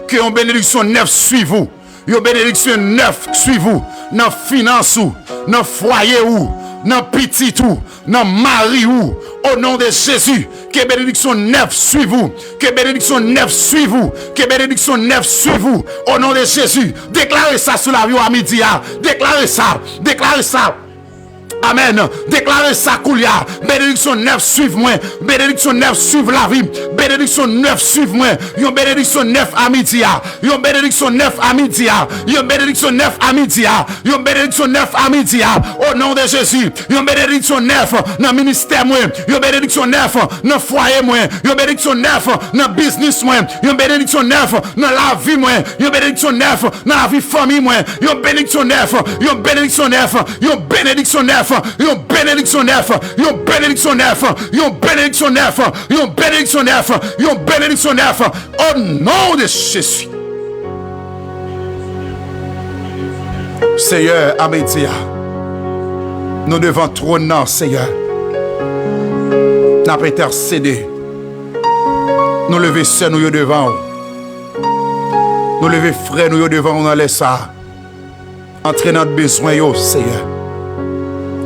Ke yon benediksyon nèf swiv ou. Yon benediksyon nèf swiv ou. Nan finans ou, nan fwaye ou, nan pitit ou, nan mari ou. O non de Jezi, ke benediksyon nèf swiv ou. Ke benediksyon nèf swiv ou. Ke benediksyon nèf swiv ou. O non de Jezi, deklare sa sou lavi w a midi a. Deklare sa. Deklare sa. Amèn. Deklare sa koulya. Benediksyon nèf swiv mwen. Benediksyon nèf swiv lavi m. Benediksyon nèf swiv mwen. Yon benediksyon nèf a midi a. Yon benediksyon nèf a midi a. Yon benediksyon nèf a midi a. Yon benediksyon nèf a midi a. O non de Jezi. Yon benediksyon nèf nan ministè mwen. Yon benediksyon nèf nan fwaye mwen. Yon benediksyon nèf nan biznis mwen. Yon benediksyon nèf nan lavi mwen. Yon benediksyon nèf nan lavi fanmi mwen. Yon benediksyon nèf. Yon benediksyon nèf. Yon benediksyon nèf. Yon benediksyon nèf. Yon benediksyon nèf. Yon benediksyon nèf. Yon benediksyon nèf. Yon benediksyon nèf. O non de Jezi. Seyè, a midi a, nou devan twòn nan, Seyè. N ap entèsede. Nou leve sè nou yo devan w. Nou leve frè nou yo devan w nan lè sa a. Antre nan bezwen yo, Seyè.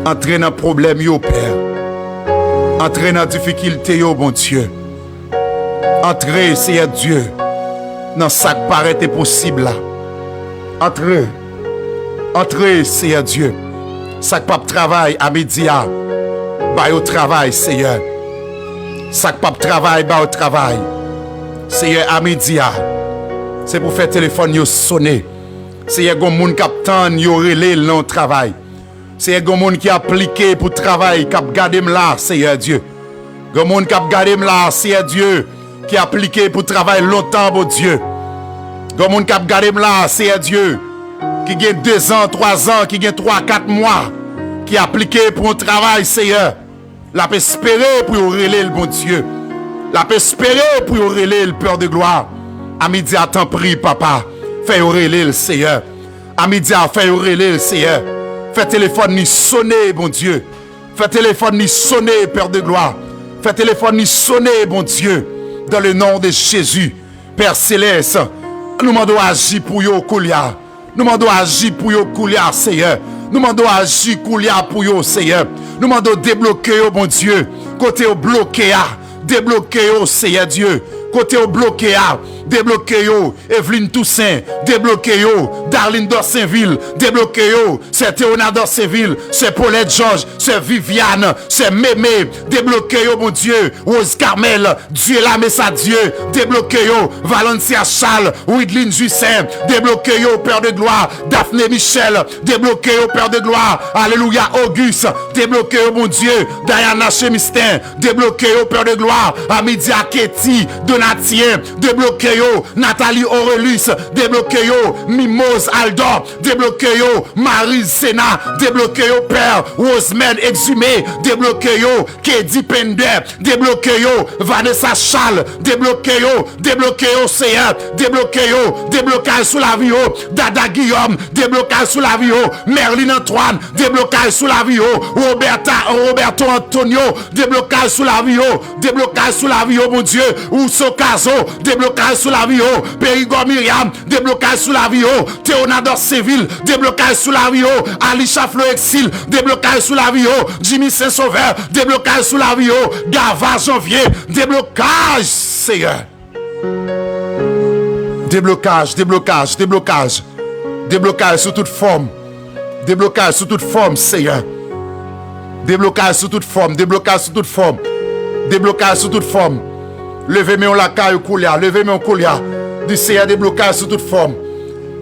Antre nan pwoblèm yo, Pè. Antre nan difikilte yo, Bondye. Antre, Seyè Dye, nan sa k parèt enposib la. Antre. Antre, Seyè Dye. Sa k p ap travay a midi a, ba yo travay, Seyè. Sa k p ap travay, ba yo travay. Seyè, a midi a, se pou fè telefòn yo sone. Seyè, gon moun k ap tann yo rele l nan yon travay. Seyè, gon moun ki aplike pou travay k ap gade m la, Seyè Dye. Gon moun k ap gade m la, Seyè Dye, ki aplike pou travay lontan, Bondye. Gon moun k ap gade m la, Seyè Dye, ki gen dezan, twazan, ki gen twa, kat mwa, ki aplike pou yon travay, Seyè. L ap espere pou yo rele l, Bondye. L ap espere pou yo rele l, Pè de glwa. A midi a, tanpri, Papa, fè yo rele l, Seyè. A midi a, fè yo rele l, Seyè. Fè telefòn li sone, Bondye. Fè telefòn li sone, Pè de glwa. Fè telefòn li sone, Bondye. Dans le nom de Jésus, Pè Selès, nou mande w aji pou yo koulye a. Nou mande w aji pou yo koulye a, Seyè. Nou mande w aji koulye a pou yo, Seyè. Nou mande w debloke yo, Bondye. Kote yo bloke a, debloke yo, Seyè Dye. Kote yo bloke a, debloke yo. Eveline Toussaint, debloke yo. Darline Dorsainville, debloke yo. Sè Théona Dorsainville, sè Paulette Georges, sè Viviane, sè Mémé, debloke yo, Bondye. Rose Carmel, Dieu la, mais sa Dieu, debloke yo. Valencia Charles, Widline Justin, debloke yo, Pè de glwa. Daphné Michel, debloke yo, Pè de glwa. Alelouya, Auguste, debloke yo, Bondye. Diana Chemistin, debloke yo, Pè de glwa. Amidia Ketty, Donatien, debloke yo. Nathalie Aurelus, debloke yo. Mimoz Aldor, debloke yo. Marie Zena, debloke yo, Pè. Rosemène Exumé, debloke yo. Kedi Pender, debloke yo. Vanessa Charles, debloke yo. Debloke yo, Seyè. Debloke yo. Deblokaj sou lavi yo. Dada Guillaume, deblokaj sou lavi yo. Merlin Antoine, deblokaj sou lavi yo. Roberta, Roberto Antonio, deblokaj sou lavi yo. Deblokaj sou lavi yo, Bondye. Rousseau Cazo, deblokaj sou lavi yo. Perigord Myriam, deblokaj sou lavi yo. Théonard Dorsainville, deblokaj sou lavi yo. Alisha Florexil, deblokaj sou lavi yo. Jimmy Saint Sauveur, deblokaj sou lavi yo. Gava Janvier, deblokaj, Seyè. Deblokaj, deblokaj, deblokaj. Deblokaj sou tout fòm. Deblokaj sou tout fòm, Seyè. Deblokaj sou tout fòm, deblokaj sou tout fòm. Deblokaj sou tout fòm. Leve men w lakay ou koulye a, leve men w koulye a. Di, Seyè, deblokaj sou tout fòm.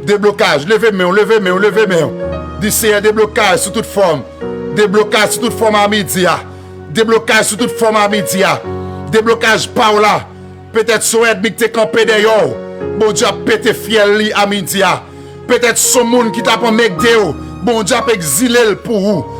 Deblokaj, leve men w, leve men w, leve men w. Di, Seyè, deblokaj sou tout fòm. Deblokaj sou tout fòm a midi a. Deblokaj sou tout fòm a midi a. Deblokaj pa w la. Petèt se yon ènmi ki te kanpe dèyè w. Bondye ap pete fyèl li a midi a. Petèt se yon moun ki t ap anmègde w. Bondye ap egzile l pou ou.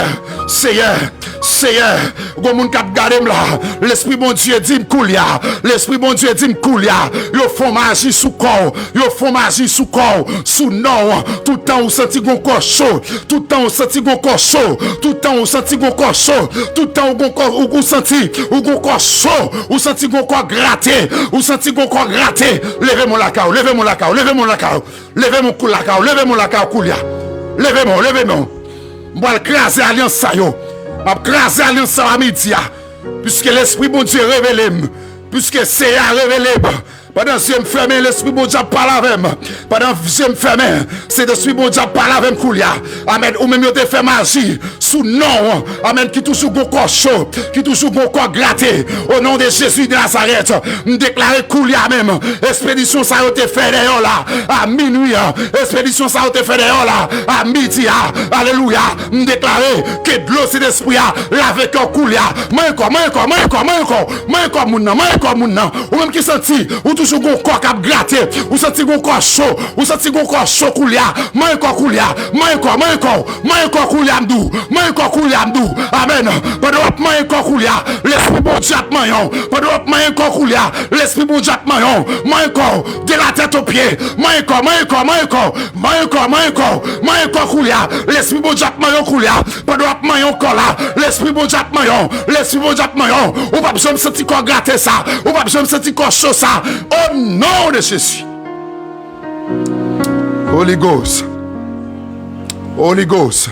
Seyè, Seyè, gon moun k ap gade m la. Lespri Bondye di m koulye a. Lespri Bondye di m koulye a. Yo fè yon maji sou kò w. Yo fè yon maji sou kò w. Sou non w. Toutan ou santi gon kò cho. Toutan ou santi gon kò cho. Toutan ou santi gon kò cho. Toutan ou gon kò, ou, ou santi, ou gon kò cho. Ou santi gon kò grate. Ou santi gon kò grate. Leve men w lakay ou. Leve men w lakay ou. Leve men w lakay ou. Leve men w kou lakay ou. Leve men w lakay ou koulye a. Leve men w, leve men w. M pral kraze alyans sa yo. M ap kraze alyans sa yo a midi a. Piske Lespri Bondye revele m. Piske Seyè a revele m. Pandan zye m fèmen, Lespri Bondye ap pale avè m. Pandan zye m fèmen, Sentespri Bondye ap pale avè m koulye a. Amèn. Ou menm yo te fè maji sou non w. Amèn. Ki toujou gon kò cho, ki toujou gon kò grate. O non de Jezi de Nazarèt, m deklare koulye a menm, ekspedisyon sa yo te fè dèyè w la, a minwi a, ekspedisyon sa yo te fè dèyè w la, a midi a, alelouya, m deklare ke dlo Sentespri a lave kè w koulye a. Manyen kò, manyen kò, manyen kò, manyen kò, manyen kò moun nan, manyen kò moun nan. Ou menm ki santi ou toujou gon kò k ap grate, ou santi gon kò cho, ou santi gon kò cho koulye a. Manyen kò koulye a, manyen kò, manyen kò, manyen kò koulye a m di w, manyen kò koulye a m di w. Amèn. Pandan w ap manyen kò koulye a, Lespri Bondye ap manyen w. Pandan w ap manyen kò koulye a, Lespri Bondye ap manyen w. Manyen kò, de la tèt o pye. Manyen kò, manyen kò, manyen kò, manyen kò, manyen kò, manyen kò koulye a. Lespri Bondye ap manyen w koulye a. Pandan w ap manyen w kò la, Lespri Bondye ap manyen w. Lespri Bondye ap manyen w. Ou p ap janm santi kò grate sa. Ou p ap janm santi kò cho sa. O non de Jezi. Holy Ghost. Holy Ghost.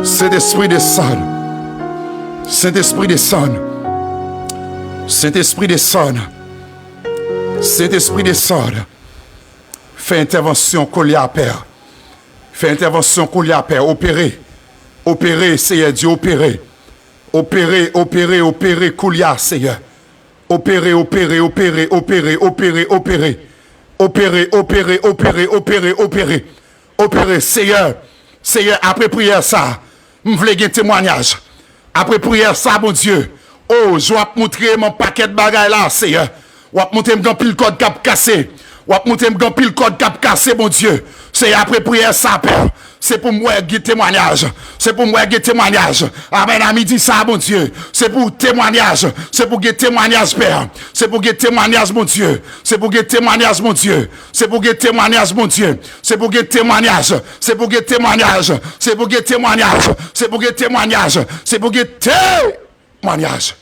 Sentespri desann. Sentespri desann. Sentespri desann. Sentespri desann. Fè entèvansyon koulye a, Pè. Fè entèvansyon koulye a, Pè. Opere. Opere, Seyè Dye, opere. Opere, opere, opere koulye a, Seyè. Opere, opere, opere, opere, opere, opere. Opere, opere, opere, opere, opere. Opere, Seyè. Seyè, apre priyè sa, m vle gen temwanyaj. Apre priyè sa, Bondye, o, jan w ap montre m yon pakèt bagay la, Seyè. W ap montre m gen anpil kòd k ap kase. W ap montre m gen anpil kòd k ap kase, Bondye. Seyè, apre priyè sa, Pè, se pou m wè gen temwanyaj. Se pou m wè gen temwanyaj. Amèn. A midi sa, Bondye, se pou temwanyaj. Se pou gen temwanyaj, Pè. Se pou gen temwanyaj, Bondye. Se pou gen temwanyaj, Bondye. Se pou gen temwanyaj, Bondye. Se pou gen temwanyaj. Se pou gen temwanyaj. Se pou gen temwanyaj. Se pou gen temwanyaj. Se pou gen temwanyaj.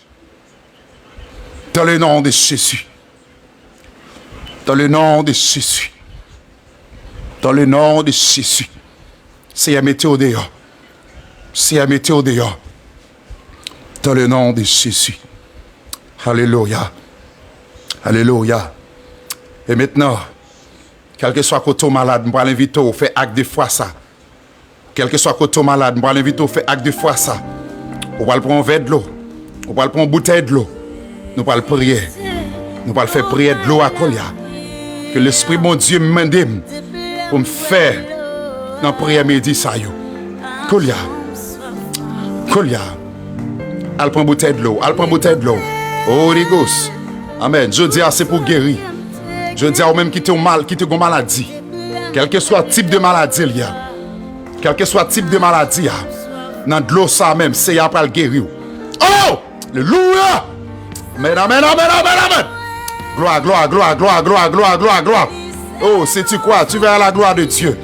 Dans le nom de Jésus. Dans le nom de Jésus. Dans le nom de Jésus. Seyè, mete yo deyò. Seyè, mete yo deyò. Dans le nom de Jésus. Alelouya. Alelouya. E mentnan, kèlkeswa kote w malad, m pral envite w fè ak de fwa sa. Kèlkeswa kote w malad, m pral envite w fè ak de fwa sa. Ou pral pran yon vè dlo. Ou pral pran yon boutèy dlo. Nou pral priye. Nou pral fè priyè dlo a koulye a. Ke Lespri Bondye mande m pou m fè nan priyè midi sa yo. Koulye a. Koulye a. Al pran boutèy dlo. Al pran boutèy dlo. Holy Ghost. Amèn. Jodi a se pou geri. Jodi a ou menm ki te yon mal, ki te gon maladi. Kèlkeswa tip de maladi l ye a. Kèlkeswa tip de maladi a, nan dlo sa menm, Seyè a pral geri w. Oh! Alelouya! Amèn, amèn, amèn, amèn, amèn! Glwa, glwa, glwa. Oh, si tu crois, tu verras la gloire de Dieu.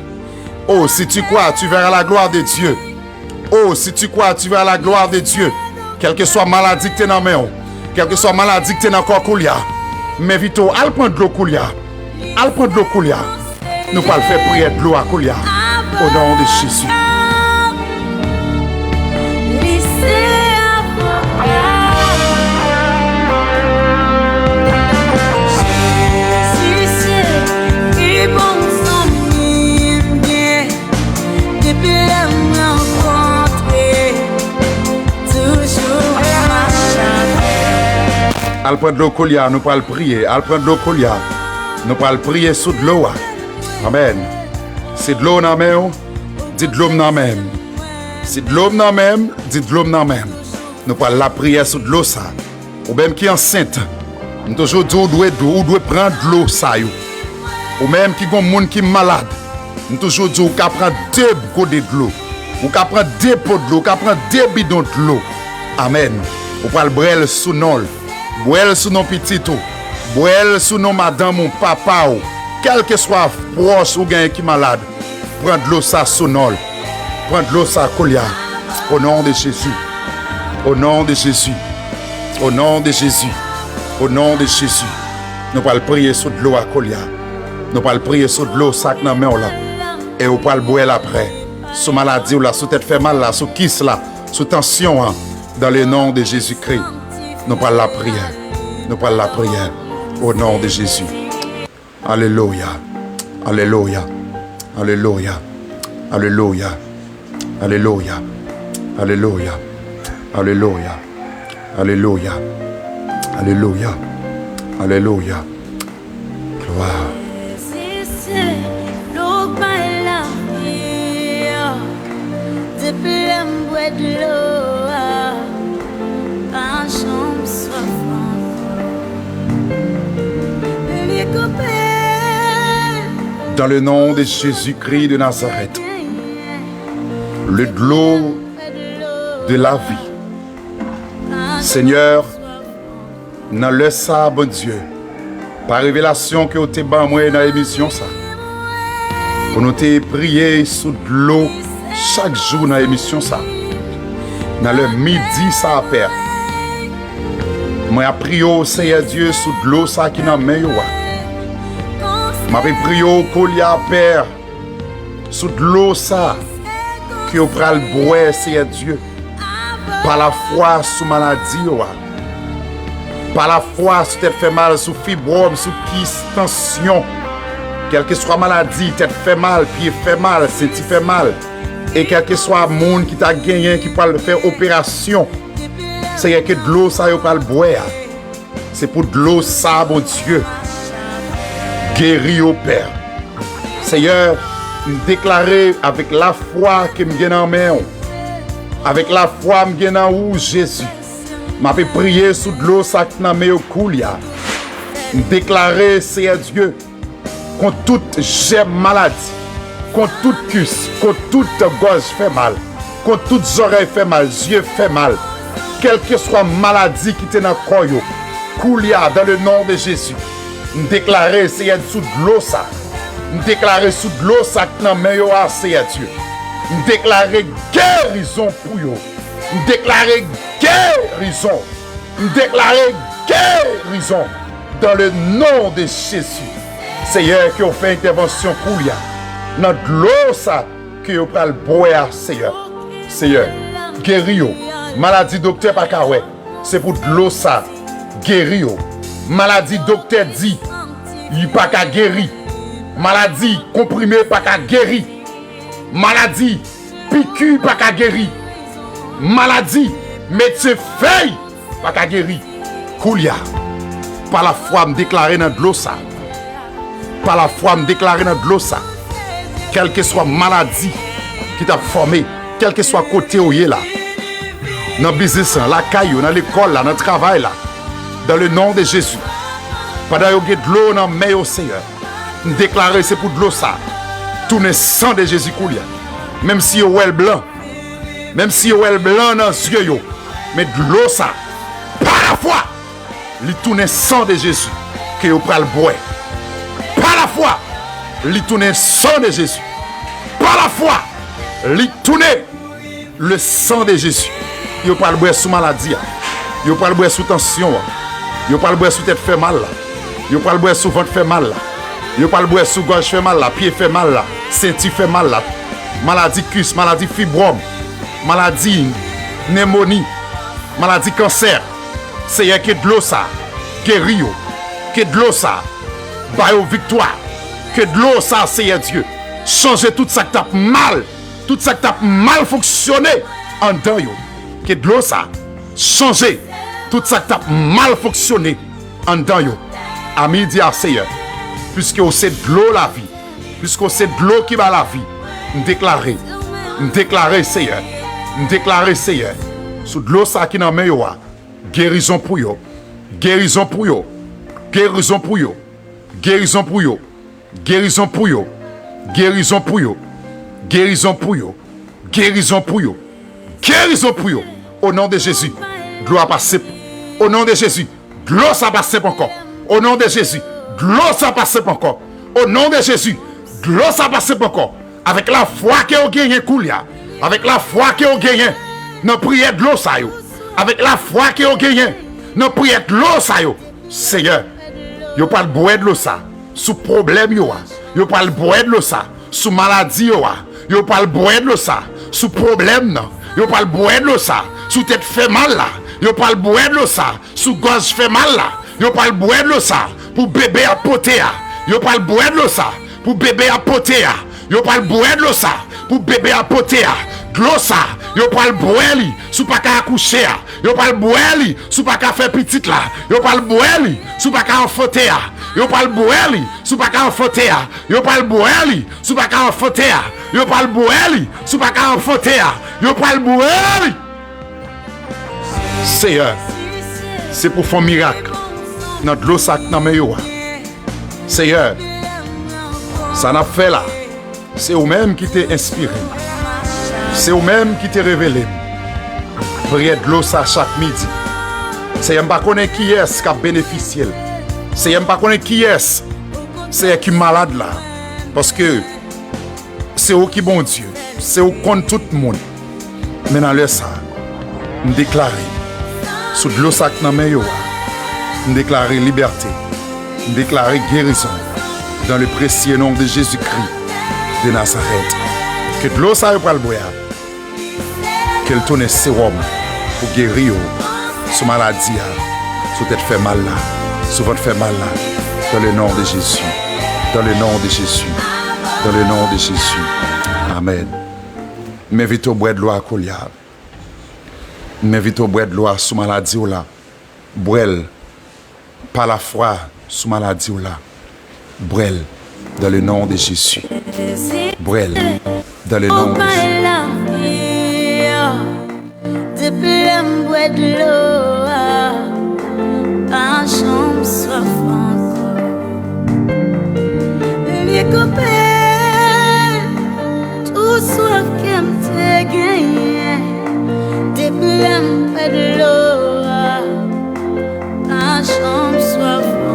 Oh, si tu crois, tu verras la gloire de Dieu. Oh, si tu crois, tu verras la gloire de Dieu. Kèlkeswa maladi ki te nan men w, kèlkeswa maladi ki te nan kò w koulye a, m envite w al pran dlo koulye a. Al pran dlo koulye a. Nou pral fè priyè dlo a koulye a. O non de Jezi. Jezi se pi bon zanmi m gen. Depi lè m rankontre, toujou mache avè. Al pran dlo koulye a, nou pral priye. Al pran dlo koulye a. Nou pral priye sou dlo a. Amèn. Si dlo nan men w, di dlo m nan men m. Si dlo m nan men m, di dlo m nan men m. Nou pral lapriyè sou dlo sa. Ou menm ki ansent, m toujou di w, ou dwe, ou dwe pran dlo sa yo. Ou menm ki gon moun ki malad, m toujou di w, ou ka pran de gode dlo. Ou ka pran de po dlo, ou ka pran de bidon dlo. Amèn. Ou pral bwè l sou non l. Bwè l sou non pitit ou. Bwè l sou non madanm ou, papa w. Kèlkeswa pwòch ou genyen ki malad, pran dlo sa sou non l. Pran dlo sa koulye a. O non de Jezi. O non de Jezi. O non de Jezi. O non de Jezi. Nou pral priye sou dlo a koulye a. Nou pral priye sou dlo sa k nan men w lan. E ou pral bwè l apre. Sou maladi w la, sou tèt fè mal la, sou kis la, sou tansyon an. Dans le nom de Jésus-Christ, nou pral lapriyè. Nou pral lapriyè. O non de Jezi. Alelouya. Alelouya. Alelouya. Alelouya. Alelouya. Alelouya. Alelouya. Alelouya. Alelouya. Alelouya. Glwa. Jezi se dlo k bay lavi a. Depi lè m bwè dlo a, m pa janm swaf ankò. Li koupe. Dans le nom de Jésus-Christ de Nazareth, le dlo de la vie. Senyè, nan lè sa a, Bondye, pa revelasyon ke w te ban mwen nan emisyon sa, pou nou te priye sou dlo chak jou nan emisyon sa, nan lè midi sa a, Pè, mwen ap priye w, Seyè Dye, sou dlo sa ki nan men yo a. M ap priye w koulye a, Pè, sou dlo sa ke yo pral bwè, Seyè Dye, pa lafwa sou maladi yo a, pa lafwa sou tèt fè mal, sou fibwòm, sou kis, tansyon, kèlkeswa maladi, tèt fè mal, pye fè mal, senti fè mal, e kèlkeswa moun ki ta genyen ki pral fè operasyon, Seyè, ke dlo sa yo pral bwè a, se pou dlo sa, Bondye, geri yo, Pè. Seyè, m deklare avèk lafwa ke m gen nan men w, avèk lafwa m gen nan ou, Jezi, m ape priye sou dlo sa k nan men yo koulye a. M deklare, Seyè Dye, kont tout jèm maladi, kont tout kis, kont tout gòj fè mal, kont tout zòrèy fè mal, zye fè mal, kèlkeswa maladi ki te nan kò yo, koulye a, dans le nom de Jésus, m deklare, Seyè, sou dlo sa, m deklare sou dlo sa k nan men yo a, Seyè Dye, m deklare gerizon pou yo, m deklare gerizon. M deklare gerizon dans le nom de Jésus. Seyè, ke w fè entèvansyon koulye a nan dlo sa ke yo pral bwè a, Seyè. Seyè, geri yo. Maladi doktè pa ka wè, se pou dlo sa geri yo. Maladi doktè di li pa ka geri. Maladi konprime pa ka geri. Maladi piki pa ka geri. Maladi medsen fèy pa ka geri. Koulye a, pa lafwa m deklare nan dlo sa. Pa lafwa m deklare nan dlo sa. Kèlkeswa maladi ki t ap fòme, kèlkeswa kote w ye la, nan biznis lan, lakay yo, nan lekòl la, nan travay la, dans le nom de Jésus, pandan yo gen dlo nan men yo, Seyè, m deklare se pou dlo sa tounen san de Jezi koulye a. Menm si yo wè l blan, menm si yo wè l blan nan zye yo, men dlo sa, pa lafwa, li tounen san de Jezi ke yo pral bwè. Pa lafwa, li tounen san de Jezi. Pa lafwa, li tounen le sang de Jésus. Yo pral bwè sou maladi a. Yo pral bwè sou tansyon an. Yo pral bwè sou tèt fè mal la. Yo pral bwè sou vant fè mal la. Yo pral bwè sou gòj fè mal la, pye fè mal la, senti fè mal la. Maladi kis, maladi fibwòm, maladi nemoni, maladi kansè. Seyè, ke dlo sa geri yo. Ke dlo sa ba yo viktwa. Ke dlo sa, Seyè Dye, chanje tout sa k t ap mal, tout sa k t ap mal fonksyone anndan yo. Ke dlo sa chanje tout sa k t ap mal fonksyone anndan yo. A midi a, Seyè, piske w se dlo lavi, piske w se dlo ki ba lavi, m deklare, m deklare, Seyè, m deklare, Seyè, sou dlo sa ki nan men yo a, gerizon pou yo, gerizon pou yo, gerizon pou yo, gerizon pou yo, gerizon pou yo, gerizon pou yo, gerizon pou yo, gerizon pou yo, gerizon pou yo, O non de Jezi, dlo a pa senp. O non de Jezi, dlo sa pa senp ankò. O non de Jezi, dlo sa pa senp ankò. O non de Jezi, dlo sa pa senp ankò. Avèk lafwa ke w genyen koulye a, avèk lafwa ke w genyen nan priyè dlo sa yo, avèk lafwa ke w genyen nan priyè dlo sa yo, Seyè, yo pral bwè dlo sa sou pwoblèm yo a. Yo pral bwè dlo sa sou maladi yo a. Yo pral bwè dlo sa sou pwoblèm nan. Yo pral bwè dlo sa sou tèt fè mal la. Yo pral bwè dlo sa sou gòj fè mal la. Yo pral bwè dlo sa pou bebe ap pote a. Yo pral bwè dlo sa pou bebe ap pote a. Yo pral bwè dlo sa pou bebe ap pote a. Dlo sa, yo pral bwè li si w pa ka akouche a. Yo pral bwè li si w pa ka fè pitit la. Yo pral bwè li si w pa ka anfante a. Yo pral bwè li si w pa ka anfante a. Yo pral bwè li si w pa ka anfante a. Yo pral bwè li si w pa ka anfante a. Yo pral bwè li. Seyè, se pou fè yon mirak nan dlo sa k nan men yo a. Seyè, sa n ap fè la, se ou menm ki te enspire m. Se ou menm ki te revele m. Priyè dlo sa chak midi. Seyè, m pa konnen kiyès k ap benefisye l. Seyè, m pa konnen kiyès, Seyè, ki malad la. Paske se ou ki Bondye. Se ou k konn tout moun. Men nan lè sa a, m deklare, sou dlo sa k nan men yo a, m deklare libète, m deklare gerizon, dans le précieux nom de Jésus-Christ de Nazareth. Ke dlo sa yo pral bwè a, ke l tounen sewòm pou geri yo sou maladi a, sou tèt fè mal la, sou vant fè mal la, dans le nom de Jésus, dans le nom de Jésus, dans le nom de Jésus. Amèn. M envite w bwè dlo a koulye a. M envite w bwè dlo a sou maladi w la. Bwè l pa lafwa sou maladi w la. Bwè l dans le nom de Jésus. Bwè l dans le nom de Jésus. Depi lè m bwè dlo a, pa janm swaf ankò. Li koupe tou swaf ke m te genyen. Depi lè m bwè dlo a, pa janm swaf ankò.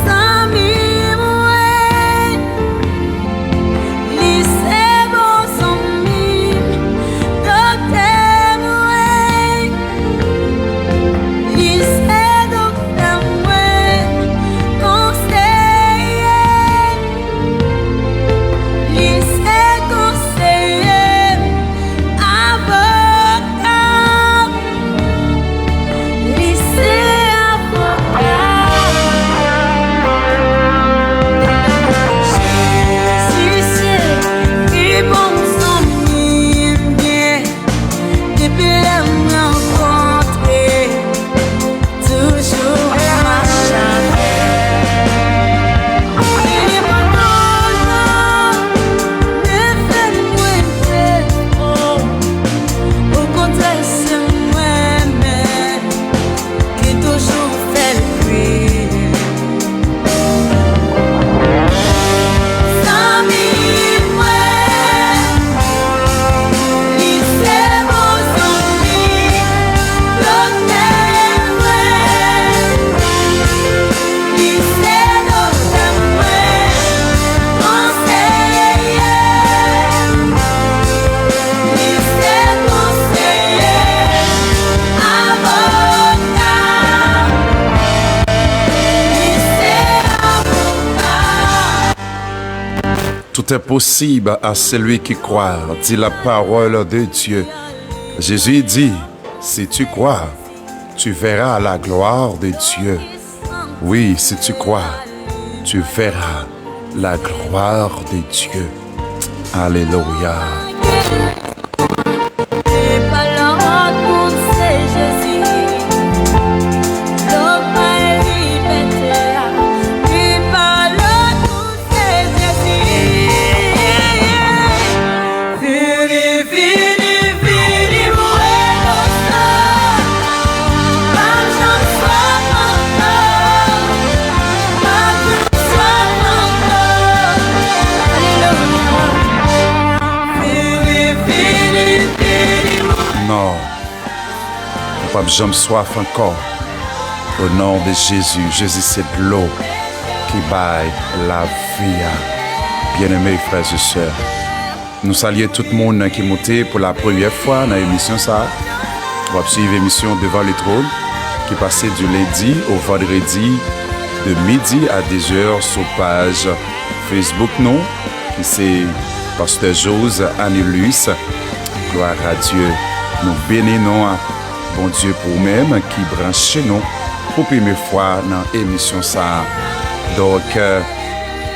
Zanmi mwen, li se bon zanmi m, doktè mwen, li se doktè mwen, konseye m. Li se konseye m, avoka m. Li se avoka m. Jezi se pi bon zanmi m gen. Depi lè m rankontre, toujou mache avè m. Li pa toujou defèt mwen, o, okontrè, se mwen menm ki toujou fè l kriye. Zanmi mwen, li se bon zanmi, doktè mwen, li se doktè mwen, konseye m, li se konseye m, avoka m. Tout est possible à celui qui croit, dit la parole de Dieu. Jésus dit, si tu crois, tu verras la gloire de Dieu. Oui, si tu crois, tu verras la gloire de Dieu. Alléluia. Li pa lòt moun, se Jezi. Dlo bay libète a. Li pa lòt moun, se Jezi. Vini, vini, vini, bwè dlo sa. Pa janm swaf ankò. Pa janm swaf ankò. Alelouya. Vini, Ou p ap janm swaf ankò. Au nom de Jésus, Jezi se dlo ki bay lavi a. Byeneme frè e sè, nou salye tout moun ki moute pou la premyè fwa nan emisyon sa a. W ap swiv emisyon Devant le Trône ki pase du lendi au vandredi de midi a dizè sou paj Facebook nou, ki se Pastè Jose Anilus. Gloire à Dieu. Nou beni non a Bondye pou ou menm ki branche nou pou premye fwa nan emisyon sa a. Donk,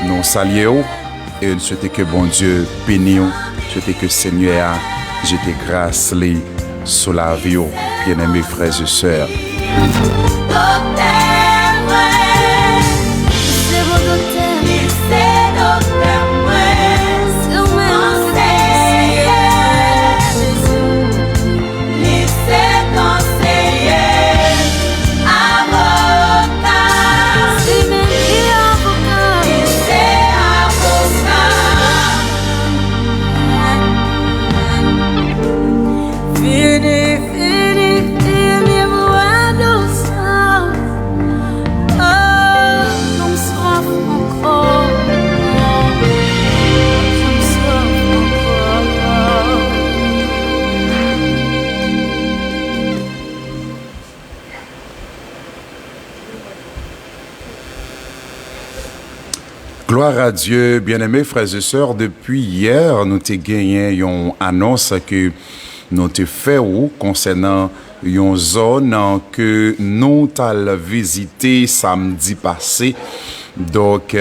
nou salye w e n swete ke Bondye beni w, swete ke Senyè a jete gras li sou lavi w, byeneme frè e sè. Vini, vini, vini, mwen nou sa. Oh, nou swaf ankò. Nou swaf ankò. Gloire à Dieu, byeneme frè e sè, depi yè nou te genyen yon anons ke nou te fè ou konsènan yon zòn ke nou t al vizite samdi pase. Donk,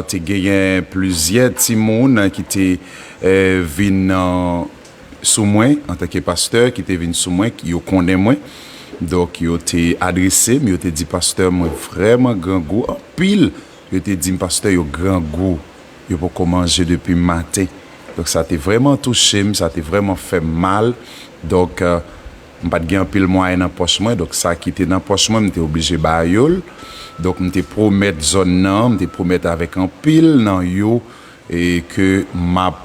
te genyen plizyè timoun ki te vin sou mwen antanke pastè, ki te vin sou mwen, yo konnen mwen. Donk, yo te adrese m, yo te di, "Pastè, mwen vrèman grangou anpil." Yo te di m, "Pastè, yo grangou, yo poko manje depi maten." Donk, sa te vrèman touche m, sa te vrèman fè m mal. Donk, m pa t gen anpil mwayen nan pòch mwen, donk sa ki te nan pòch mwen, m te oblije ba yo l. Donk, m te pwomèt zòn nan, m te pwomèt avèk anpil nan yo, e ke m ap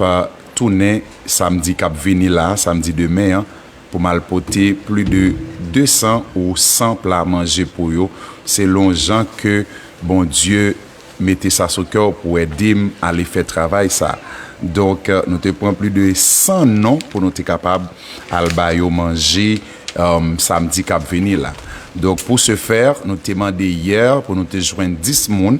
tounen samdi k ap vini la, samdi demen an, pou m al pote pli de de san ou san pla manje pou yo, selon jan ke Bondye mete sa sou kè w pou w ede m ale fè travay sa. Donk, nou te pran pli de san non pou nou te kapab al ba yo manje, samdi k ap vini la. Donk, pou se fè, nou te mande yè pou nou te jwenn dis moun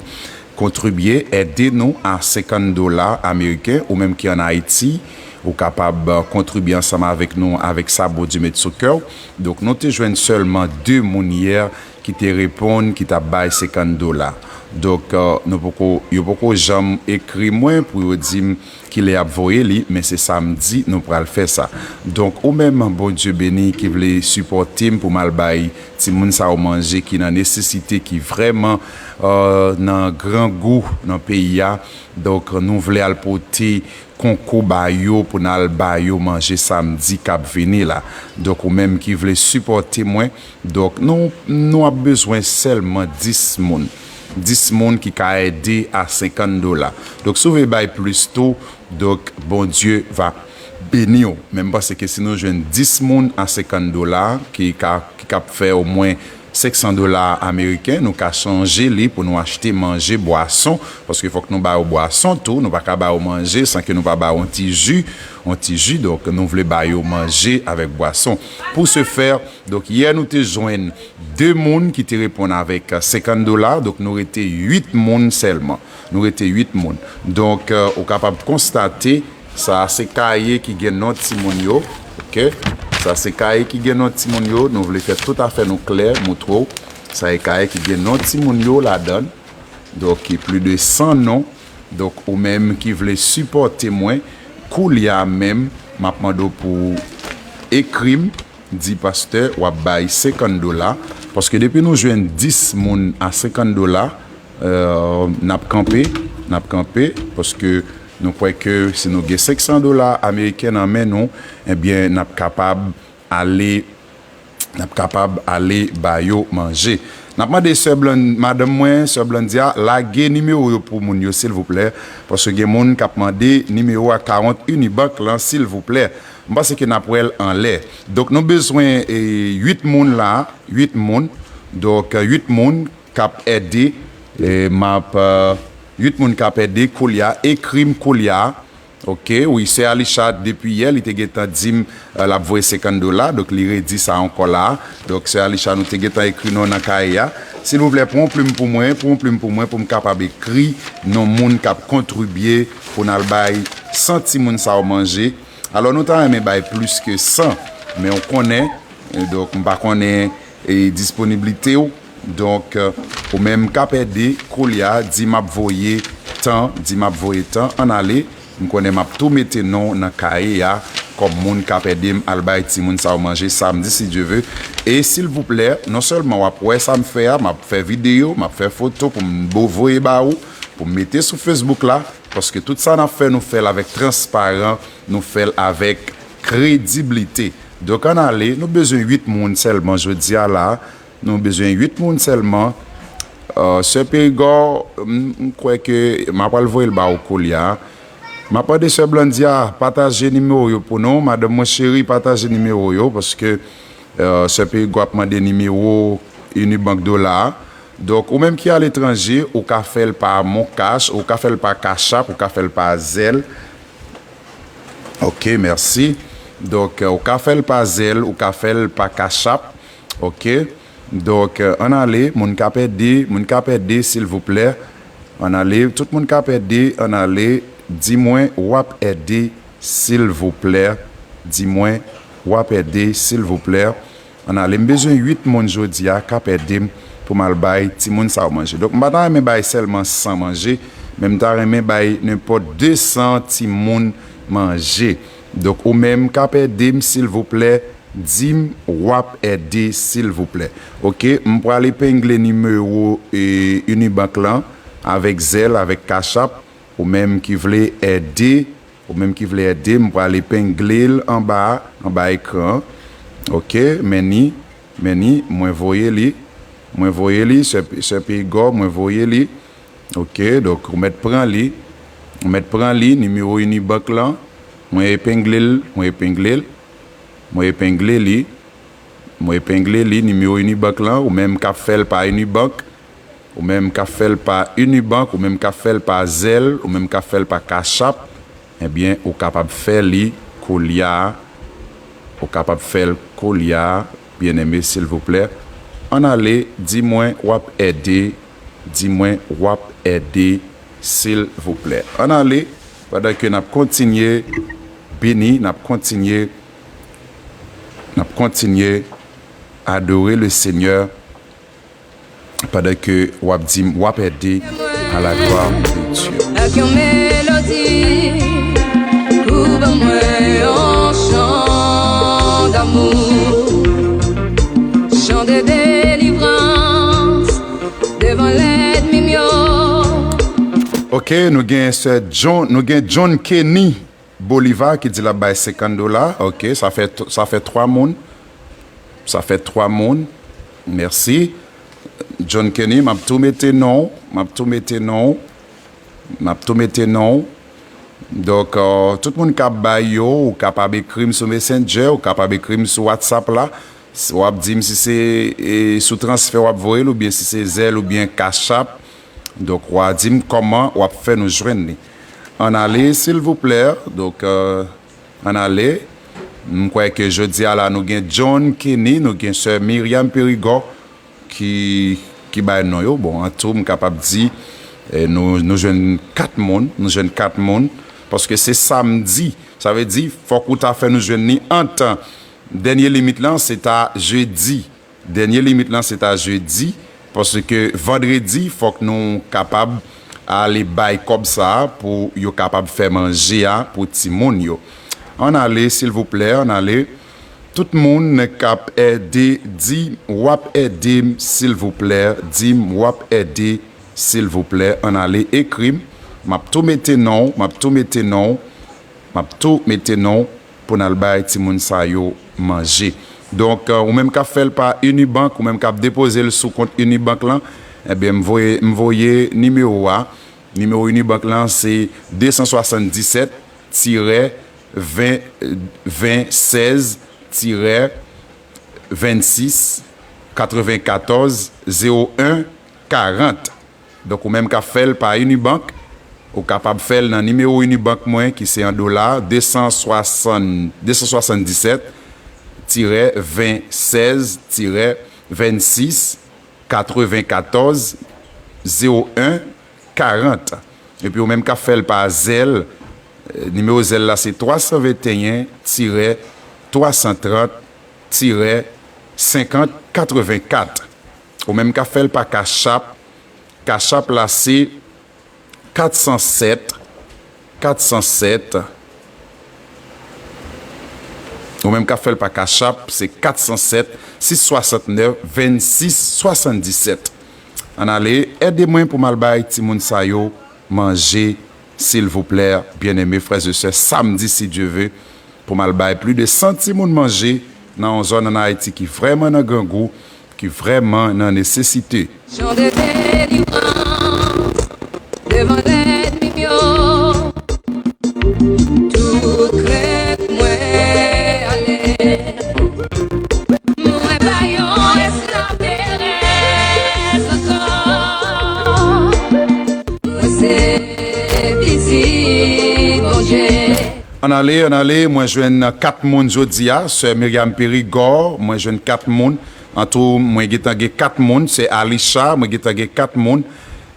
kontribye, ede nou a senkant dola ameriken, ou menm ki ann Ayiti, ou kapab kontribye ansanm avèk nou avèk sa Bondye met sou kè w. Donk, nou te jwenn sèlman de moun yè ki te reponn, ki t ap bay senkant dola. Donk, nou poko, yo poko janm ekri mwen pou yo di m kilè y ap voye li, men se samdi nou pral fè sa. Donk, ou menm, Bondye beni, ki vle sipòte m pou m al bay timoun sa yo manje, ki nan nesesite, ki vrèman nan grangou nan peyi a. Donk, nou vle al pote konkou ba yo pou n al ba yo manje samdi k ap vini la. Donk, ou menm ki vle sipòte mwen, donk, nou, nou ap bezwen sèlman dis moun. Dis moun ki ka ede a senkant dola. Donk, si w vle bay plis tou, donk, Bondye va beni w. Men m panse ke si nou jwenn dis moun a senkant dola, ki ka, ki k ap fè omwen senk san dola ameriken, nou ka chanje li pou nou achte manje, bwason, paske fòk nou ba yo bwason tou, nou pa ka ba yo manje san ke nou pa ba yo yon ti ji, yon ti ji, donk nou vle ba yo manje avèk bwason. Pou se fè, donk yè nou te jwenn de moun ki te reponn avèk senkant dola, donk nou rete uit moun sèlman. Nou rete uit moun. Donk, ou kapab konstate, sa a se kaye ki gen non timoun yo, oke? Sa se kaye ki gen non timoun yo, nou vle fè tout afè nou klè, moutre w. Sa e kaye ki gen non timoun yo ladan l. Donk, ki pli de san non. Donk, ou menm ki vle sipòte mwen, koulye a menm, m ap mande w pou w ekri m, di pastè, w ap bay senkant dola. Paske depi nou jwenn dis moun a senkant dola, n ap kanpe, n ap kanpe, paske nou kwè ke si nou gen senk san dola ameriken nan men nou, ebyen, n ap kapab ale, n ap kapab ale ba yo manje. N ap mande sè Blan-, madanm mwen, sè Blandia, lage nimewo yo pou moun yo, silvouplè, paske gen moun k ap mande nimewo a kawont Unibank lan, silvouplè. M panse ke n ap wè l anlè. Donk, nou bezwen, e, uit moun la, uit moun. Donk, e, uit moun k ap ède, e, m ap, e, uit moun k ap ède koulye a, ekri m koulye a. Oke, wi, Sè Alisha, depi yè, li te gentan di m, e, l ap voye senkant dola, donk li redi sa ankò la. Donk, Sè Alisha, nou te gentan ekri non nan kaye a. Silvouplè, pran yon plim pou mwen, pran yon plim pou mwen, pou m kapab ekri non moun k ap kontribye pou n al bay san timoun sa yo manje. Alò, nou ta renmen bay plis ke san, men w konnen, e, donk, m pa konnen, e, disponiblite w. Donk, e, ou menm k ap ède koulye a, di m ap voye tan, di m ap voye tan, ann ale. M konnen m ap tou mete non w nan kaye a kòm moun k ap ède m al bay timoun sa yo manje samdi, si Dye ve. E silvouplè, non sèlman w ap wè sa m fè a, m ap fè videyo, m ap fè foto pou m bo voye ba ou, pou m mete sou Facebook la, paske tout sa n ap fè, nou fè l avèk transparan, nou fè l avèk krediblite. Donk, ann ale, nou bezwen uit moun sèlman jodi a la. Nou bezwen uit moun sèlman. E, Sè Perigò, m, m kwè ke m ap al voye l ba ou koulye a. M ap mande Sè Blandia pataje nimewo yo pou nou. Madanm mwen cheri, pataje nimewo yo, paske, e, Sè Perigò ap mande nimewo Unibank dola a. Donk, ou menm ki aletranje, ou ka fè l pa MonCash, ou ka fè l pa Cash App, ou ka fè l pa Zelle. Oke, mèsi. Donk, e, ou ka fè l pa Zelle, ou ka fè l pa Cash App. Oke. Donk, e, ann ale, moun k ap ède, moun k ap ède, silvouplè. Ann ale, tout moun k ap ède, ann ale, di mwen w ap ède, silvouplè. Di mwen w ap ède, silvouplè. Ann ale, m bezwen uit moun jodi a k ap ède m pou m al bay timoun sa yo manje. Donk, m pa ta renmen bay sèlman san manje, men m ta renmen bay nenpòt de san timoun manje. Donk, ou menm k ap ède m, silvouplè, di m w ap ède, silvouplè. Oke, m pral epengle nimewo, e, Unibank lan avèk Zelle, avèk Cash App. Ou menm ki vle ède, ou menm ki vle ède, m pral epengle l anba, anba ekran an. Oke, men ni, men ni, mwen voye li. Mwen voye li, Sè, Sè Perigò, mwen voye li. Oke, donk ou mèt pran li. Ou mèt pran li, nimewo Unibank lan. Mwen epengle l, mwen epengle l. Mwen epengle li. Mwen epengle li, nimewo Unibank lan, ou menm k ap fè l pa Unibank, ou menm k ap fè l pa Unibank, ou menm k ap fè l pa Zelle, ou menm k ap fè l pa Cash App, ebyen, ou kapab fè li koulye a. Ou kapab fè l koulye a, byeneme, silvouplè. Ann ale, di mwen w ap ède, di mwen w ap ède, silvouplè. Ann ale, pandan ke n ap kontinye beni, n ap kontinye, n ap kontinye adore le Senyè pandan ke w ap di m w ap ède à la gloire de Dieu. Ak yon melodi pou ban mwen yon chan damou, chan de delivrans devan lènmi m yo. Ok, nou gen Sè John, nou gen John Kenny Bolivar ki di l ap bay senkant dola. Ok, sa fè, sa fè twa moun. Sa fè twa moun. Mèsi. John Kenny, m ap tou mete non w. M ap tou mete non w. M ap tou mete non w. Donk, euh, tout moun k ap bay yo, ou kapab ekri m sou Messenger, ou kapab ekri m sou WhatsApp la. S-, w ap di m si se, e, sou transfè w ap voye l, oubyen si se Zelle oubyen Cash App. Donk, w a di m kòman w ap fè nou jwenn li. Ann ale, silvouplè. Donk, euh, ann ale. M kwè ke jodi a la, nou gen John Kenny, nou gen Sè Myriam Perigord ki, ki bay non yo. Bon, an tou, m kapab di, e, nou, nou jwenn kat moun, nou jwenn kat moun, paske se samdi. Sa vle di, fòk ou ta fè nou jwenn li antan. Dènye limit lan, se ta jedi. Dènye limit lan, se ta jedi, paske vandredi, fòk nou kapab ale bay kòb sa a pou yo kapab fè manje a pou timoun yo. Ann ale, silvouplè, ann ale. Tout moun k ap ède, di m w ap ède m, silvouplè. Di m w ap ède, silvouplè. Ann ale, ekri m. M ap tou mete non w, m ap tou mete non w, m ap tou mete non w pou n al bay timoun sa yo manje. Donk, euh, ou menm k ap fè l pa Unibank, ou menm k ap depoze l sou kont Unibank lan, ebyen, m voye, m voye nimewo a. Nimewo Unibank lan se de san swasanndisèt tirè ven, ven sèz tirè vennsis katrevenkatòz zewo en karant. Donk, ou menm k ap fè l pa Unibank, ou kapab fè l nan nimewo Unibank mwen, ki se an dola, de san swasann, de san swasanndisèt tirè ven sèz tirè vennsis katrevenkatòz zewo en karant. Epi ou menm k ap fè l pa Zelle, eh, nimewo Zelle la se twa san venteyen tirè twa san trant tirè senkant katrevenkat. Ou menm k ap fè l pa Cash App, Cash App la se kat san sèt, kat san sèt. Ou menm k ap fè l pa Cash App, se kat san sèt, sis swasantnèf, vennsis swasanndisèt. Ann ale, ede mwen pou m al bay timoun sa yo manje, silvouplè, byeneme frè e sè, samdi, si Dye ve, pou m al bay plis de san timoun manje nan yon zòn ann Ayiti ki vrèman nan grangou, ki vrèman nan nesesite. Chant de délivrance devant l'ennemi, oh. Tout krent mwen ale. Mwen pa yon esklav terès ankò. Mwen se pitit Bondye. Ann ale, ann ale, mwen jwenn kat moun jodi a. Sè Myriam Périgord, mwen jwenn kat moun. Antou, mwen gentan gen kat moun. Sè Alisha, mwen gentan gen kat moun.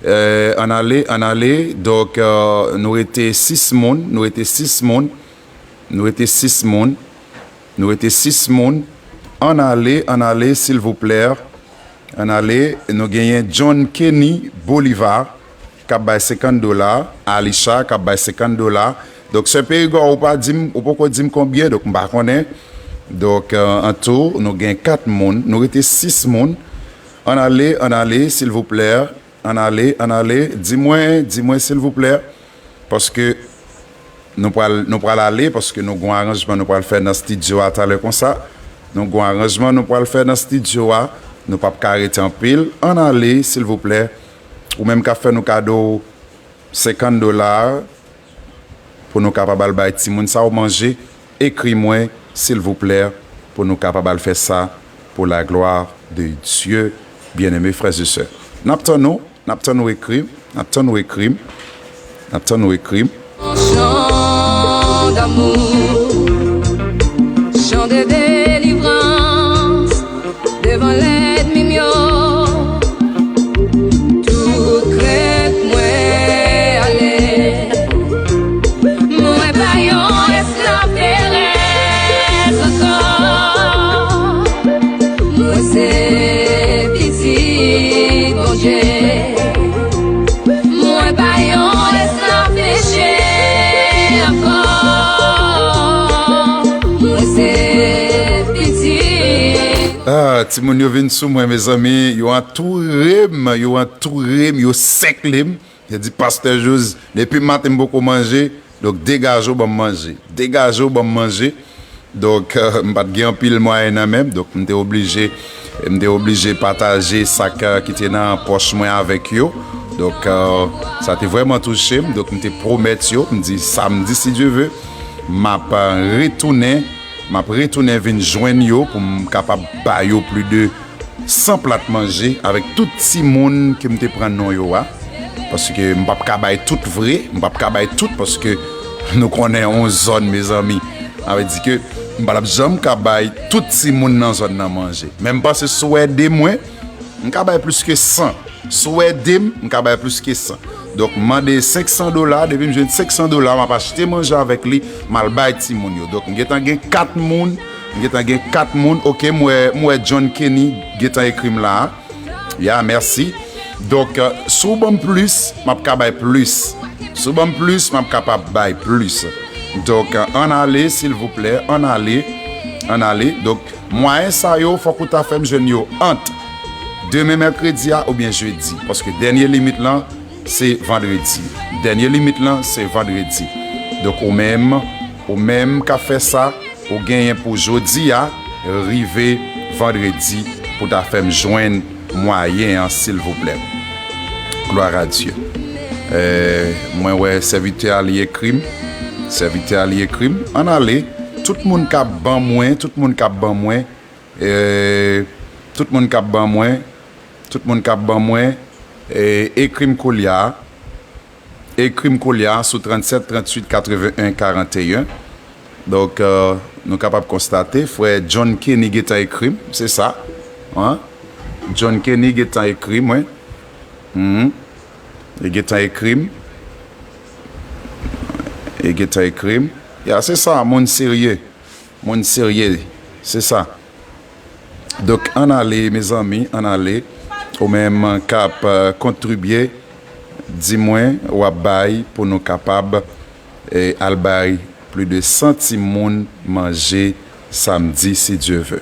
Eh, ann ale, ann ale. Donk, eh, nou rete sis moun, nou rete sis moun, nou rete sis moun, nou rete sis moun. Ann ale, ann ale, silvouplè. Ann ale, nou genyen John Kenny Bolivar k ap bay senkant dola, Alisha k ap bay senkant dola. Donk, sè Perigò, ou pa di m, ou poko di m konbyen, donk m pa konnen. Donk, eh, antou, nou gen kat moun, nou rete sis moun. Ann ale, ann ale, silvouplè. Ann ale, ann ale. Di mwen, di mwen, silvouplè. Paske nou pral, nou pral ale, paske nou gon aranjman nou pral fè nan estidyo a talè konsa. Nou gon aranjman nou pral fè nan estidyo a. Nou p ap ka rete anpil. Ann ale, silvouplè. Ou menm k ap fè nou kado senkant dola pou nou kapab al bay timoun sa yo manje, ekri mwen, silvouplè, pou nou kapab al fè sa pour la gloire de Dieu, byeneme frè e sè. N ap tann ou, n ap tann ou ekri m, n ap tann ou ekri m, n ap tann ou ekri m. Chant d'amour, chant de délivrance devant l'ennemi, oh. Tout krent mwen ale. Mwen pa yon esklav terès ankò. Mwen se pitit Bondye. Mwen pa yon esklav peche ankò. Mwen se pitit. Ah, timoun yo vin sou mwen, mezanmi. Yo antoure m, yo antoure m, yo sèkle m. Yo di, Pastè Jouz, depi maten m poko manje, donk degaje w ban m manje. Degaje w ban m manje. Donk, eh, m pa t gen anpil mwayen nan men m, donk m te oblije, m te oblije pataje sa k, ki te nan pòch mwen avèk yo. Donk, eh, sa te vrèman touche m. Donk, m te pwomèt yo, m di, samdi, si Dye ve, m ap, eh, retounen, m ap retounen vin jwenn yo pou m kapab ba yo plis de san plat manje avèk tout timoun ke m te pran non yo a. Paske m p ap ka bay tout vre, m p ap ka bay tout paske nou konnen yon zòn, mezanmi. Sa vle di ke m pa t ap janm ka bay tout timoun nan zòn nan manje. Men m panse si w ede mwen, m ka bay plis ke san. Si w ede m, m ka bay plis ke san. Donk, m mande senk san dola, depi m jwenn senk san dola, m ap achte manje avèk li, m al bay timoun yo. Donk, m gentan gen kat moun, m gentan gen kat moun. Oke, m wè, m wè John Kenny gentan ekri m la a. Ya, mèsi. Donk, eh, si w ban m plis, m ap ka bay plis. Si w ban m plis, m ap kapab bay plis. Donk, eh, ann ale, silvouplè, ann ale, ann ale. Donk, mwayen sa yo, fòk ou ta fè m jwenn yo ant demen mèkredi a oubyen jedi, paske dènye limit lan, se vandredi. Dènye limit lan, se vandredi. Donk, ou menm, ou menm k ap fè sa, ou genyen pou jodi a rive vandredi pou ta fè m jwenn mwayen an, silvouplè. Gloire à Dieu. Eh, mwen wè sèvitè a, li ekri m. Sèvitè a li ekri m, ann ale. Tout moun k ap ban mwen, tout moun k ap ban mwen, eh, tout moun k ap ban mwen, tout moun k ap ban mwen, eh, ekri m koulye a. Ekri m koulye a sou tranntsèt tranntuit katreven en karanteyen. Donk, eh, nou kapab konstate, frè John Kenny gentan ekri m, se sa. Hein? John Kenny gentan ekri mwen. Mhm. Li gentan ekri m. Li gentan ekri m. Ya, se sa, moun serye. Moun serye. Se sa. Donk, ann ale, mezanmi, ann ale. Ou menm k ap, eh, kontribye, di mwen, w ap bay pou nou kapab, eh, al bay plis de san timoun manje samdi, si Dye vle.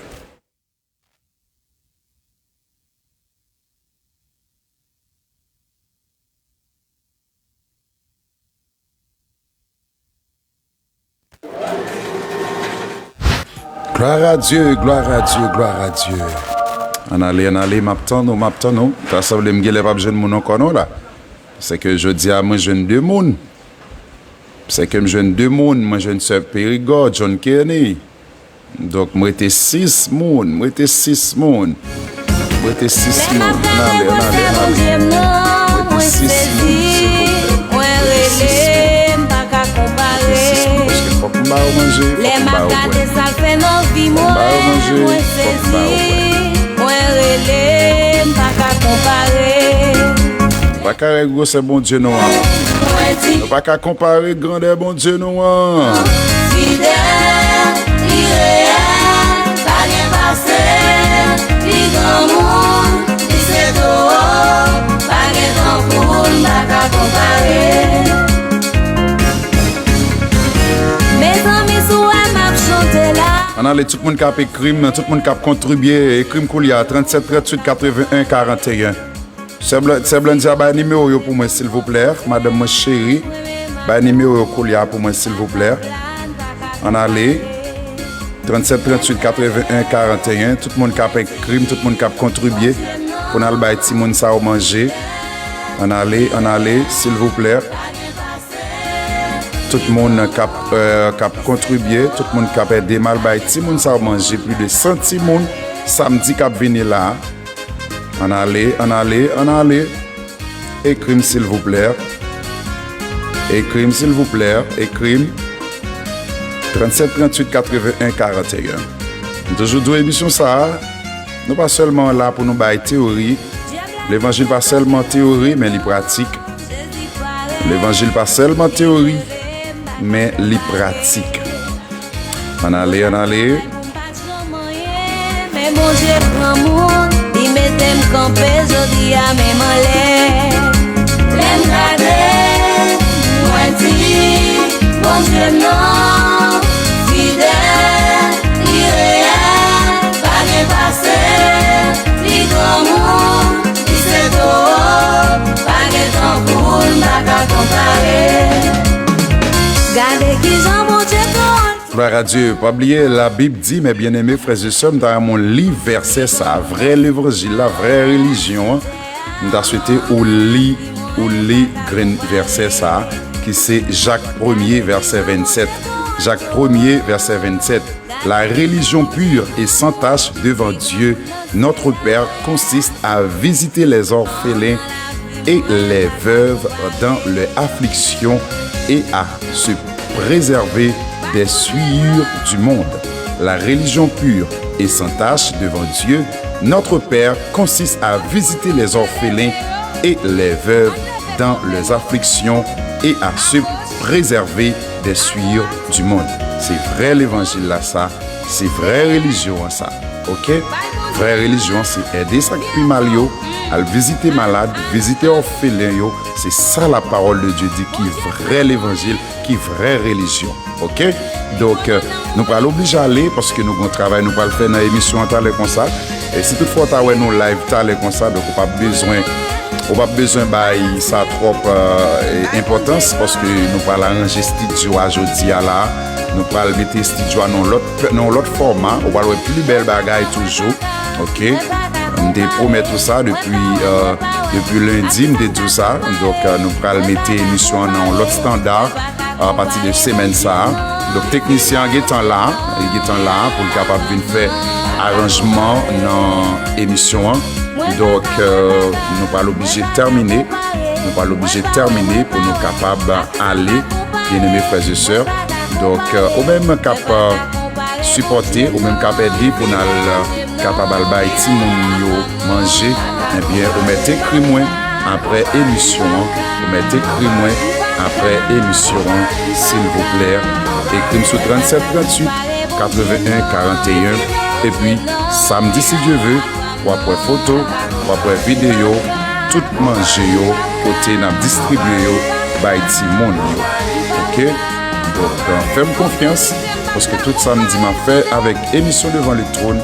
Gloire à Dieu, gloire à Dieu, gloire à Dieu. Ann ale, ann ale, m ap tann ou, m ap tann ou. Ta sanble m genlè p ap jwenn moun ankò non la. Sèke jodi a, mwen jwenn de moun. Sèke m jwenn de moun, mwen jwenn sè Perigò, John Kenny. Donk, m rete sis moun, m rete sis moun. M rete sis moun. Ann ale, ann ale, ann ale. M rete sis moun, silvouplè. M rete sis moun. M rete sis moun, paske fòk m ba yo manje, fòk m ba yo bwè. Fòk m ba yo manje, fòk m ba yo bwè. Nou pa ka wè gwosè Bondye nou an. Nou pa ka konpare grandè Bondye nou an. Fidèl, li reyèl, pa gen pase, li granmoun, li se towo, pa gen tankou l, m pa ka konpare. Mezanmi, si w wè m ap chante la. Ann ale, tout moun k ap ekri m, tout moun k ap kontribye, ekri m koulye a, tranntsèt tranntuit katreven en karanteyen. Sè Blan-, sè Blandy a, bay nimewo yo pou mwen, silvouplè. Madanm mwen cheri, bay nimewo yo koulye a pou mwen, silvouplè. Ann ale. Tranntsèt tranntuit katreven en karanteyen. Tout moun k ap ekri m, tout moun k ap kontribye pou n al bay timoun sa yo manje. Ann ale, ann ale, silvouplè. Tout moun k ap, eh, k ap kontribye, tout moun k ap ede m al bay timoun sa yo manje, plis de san timoun, samdi k ap vini la a. Ann ale, ann ale, ann ale. Ekri m, silvouplè. Ekri m, silvouplè. Ekri m. Tranntsèt tranntuit katreven en karanteyen. M toujou di w, emisyon sa a, nou pa sèlman la pou nou bay teyori. Levanjil pa sèlman teyori, men li pratik. Levanjil pa sèlman teyori, men li pratik. Ann ale, ann ale. Men Bondye granmoun, li mete m kanpe jodi a menm anlè. Lè m gade, mwen di, Bondye m nan, fidèl, li reyèl, pa gen pase, li granmoun, li se towo, pa gen tankou l, m pa ka konpare. Gade kijan Bondye gran. Gloire à Dieu. Pa bliye, Labib di, mes bien-aimés frères et sœurs, m ta renmen w li vèsè sa, vrè levanjil la, vrè relijyon an. M ta swete ou li, ou li grenn vèsè sa, ki se Jak premye, vèsè vennsèt. Jak premye, vèsè vennsèt. La religion pure et sans tache devant Dieu, notre Père, consiste à visiter les orphelins et les veuves dans leur affliction et à se préserver des souillures du monde. La religion pure et sans tache devant Dieu, notre Père, consiste à visiter les orphelins et les veuves dans leurs afflictions et à se préserver des souillures du monde. Se vrè levanjil la sa, se vrè relijyon an sa. Oke? Vrè relijyon an se ede sa k pi mal yo, al vizite malad, vizite òfelen yo. Se sa la parole de Dieu di ki vrè levanjil, ki vrè relijyon. Oke? Donk, euh, nou pral oblije ale paske nou gon travay nou pral fè nan emisyon an talè konsa. E si toutfwa w ta wè nou live talè konsa, donk ou p ap bezwen, ou p ap bezwen bay sa twòp, euh, e, enpòtans paske nou pral aranje estidyo a jodi a la. Nou pral mete estidyo a nan yon lòt, nan yon lòt fòma. Ou pral wè pli bèl bagay toujou. Oke? M te pwomèt ou sa depi, euh, depi lendi, m te di w sa. Donk, euh, nou pral mete emisyon an nan yon lòt estanda. apati de semèn sa a. Donk, teknisyen an gentan la, li gentan la pou l kapab vin fè aranjman nan emisyon an. Donk, euh, nou pral oblije tèmine, nou pral oblije tèmine pou nou kapab ale, byeneme frè e sè. Donk, euh, ou menm k ap, euh, sipòte, ou menm k ap ede pou n al, euh, kapab al bay timoun yo manje, ebyen, ou mèt ekri mwen apre emisyon an, ou mèt ekri mwen apre emisyon an, silvouplè. Ekri m sou tranntsèt tranntuit katreven en karanteyen, epi samdi, si Dye ve, w ap wè foto, w ap wè videyo, tout manje yo, kote n ap distribye yo bay timoun yo. Oke? Donk, fè m konfyans, paske tout sa m di m ap fè avèk emisyon Devan le Twòn,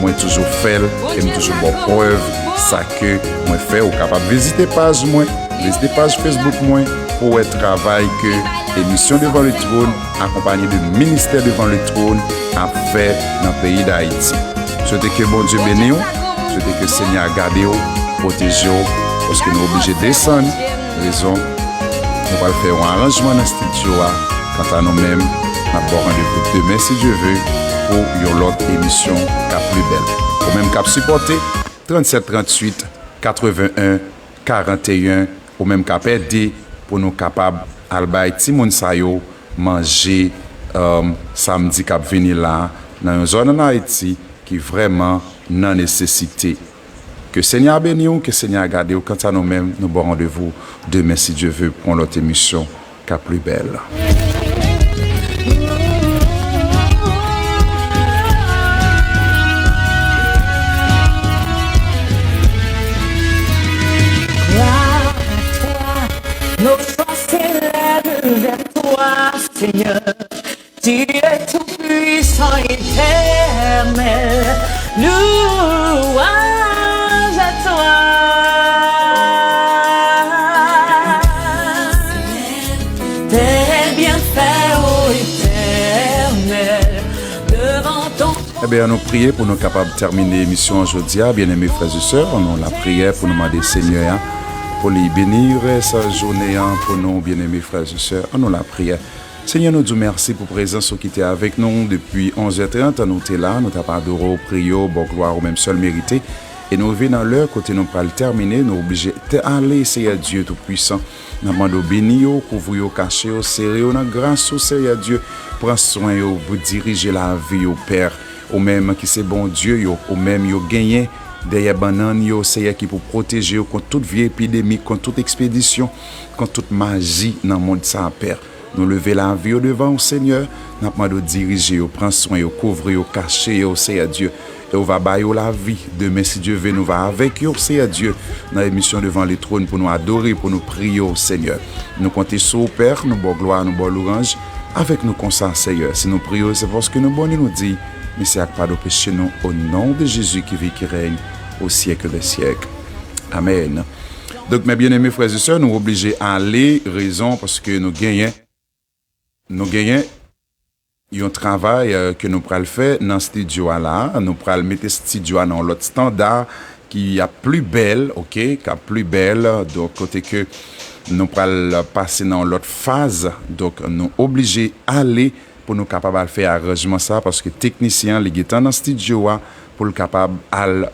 mwen toujou fè l, e m toujou ba w prèv sa ke mwen fè. Ou kapab vizite paj mwen, vizite paj Facebook mwen, pou w wè travay ke emisyon Devan le Twòn, akonpanye de Ministè Devan le Twòn, ap fè nan peyi Dayiti. Swete ke Bondye beni w, swete ke Senyè a gade w, pwoteje w, paske nou oblije desann, rezon, nou pral fè yon aranjman nan estidyo a. Kanta nou menm, n ap ba w randevou demen, si Dye ve, pou yon lòt emisyon k ap pli bèl. Ou menm k ap sipòte, tranntsèt tranntuit katreven en karanteyen, ou menm k ap ede pou nou kapab al bay timoun sa yo manje, um, samdi k ap vini la, nan yon zòn ann Ayiti ki vrèman nan nesesite. Ke Senyè a beni w, ke Senyè a gade w. Kanta nou menm, nou ba w randevou demen, si Dye ve, pou yon lòt emisyon k ap pli bèl. Gloire à toi, nos choix s'élèvent vers toi, Seigneur. Tu es tout-puissant, éternel. Louange à toi. Tes bienfaits, ô Éternel, devant ton Ebyen, ann nou priye pou nou kapab tèmine emisyon an jodi a, byeneme frè e sè. Ann nou lapriyè pou nou mande Senyè a pou li beni rès jounen an pou nou, byeneme frè e sè. Ann nou lapriyè. Senyè, nou di w mèsi pou prezans ou ki te avèk nou depi onzè trant, nou te la, nou t ap adore w, priye w, ba w glwa ou menm sèl merite. E nou rive nan lè kote nou pral tèmine, nou oblije te ale, Seyè Dye Toupwisan. N ap mande w beni yo, kouvri yo, kache yo, sere yo nan gras ou, Seyè Dye. Pran swen yo, pou dirije lavi yo, Pè. Ou menm ki se Bondye yo, ou menm yo genyen dèyè bannann yo, Seyè, ki pou pwoteje yo kont tout vye epidemi, kont tout ekspedisyon, kont tout maji nan mond sa a, Pè. Nou leve lavi yo devan w, Senyè. N ap mande w dirije yo, pran swen yo, kouvri yo, kache yo, Seyè Dye. E w va ba yo lavi. Demen, si Dye ve, nou va avèk yo, Seyè Dye, nan emisyon Devan le Twòn pou nou adore, pou nou priye w, Senyè. Nou konte sou w, Pè, nou ba w glwa, nou ba w lwanj. Avèk nou konsa, Senyè, si nou priye w, se paske nou bon e nou di, mèsi ak padon peche nou, o non de Jezi ki viv, ki règne au siècle des siècles. Amèn. Donk, mes bien-aimés frères et sœurs, nou oblije ale, rezon, paske nou genyen, nou genyen yon travay, euh, ke nou pral fè nan estidyo a la. Nou pral mete estidyo a nan yon lòt estanda ki ap pli bèl, oke, k ap pli bèl. Donk, kote ke nou pral pase nan yon lòt faz. Donk, nou oblije ale pou nou kapab al fè aranjman sa, paske teknisyen an, li gentan nan estidyo a pou l kapab al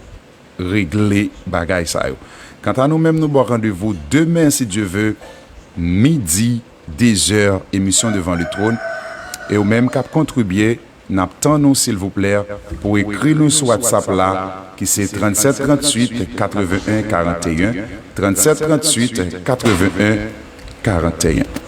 regle bagay sa yo. Kanta nou menm, nou ba w randevou demen, si Dye ve, midi, dezè, emisyon Devan le Twòn. E ou menm k ap kontribye, n ap tann ou, silvouplè, pou ekri nou sou WhatsApp la, ki se tranntsèt tranntuit katreven en karanteyen, tranntsèt tranntuit katreven en karanteyen.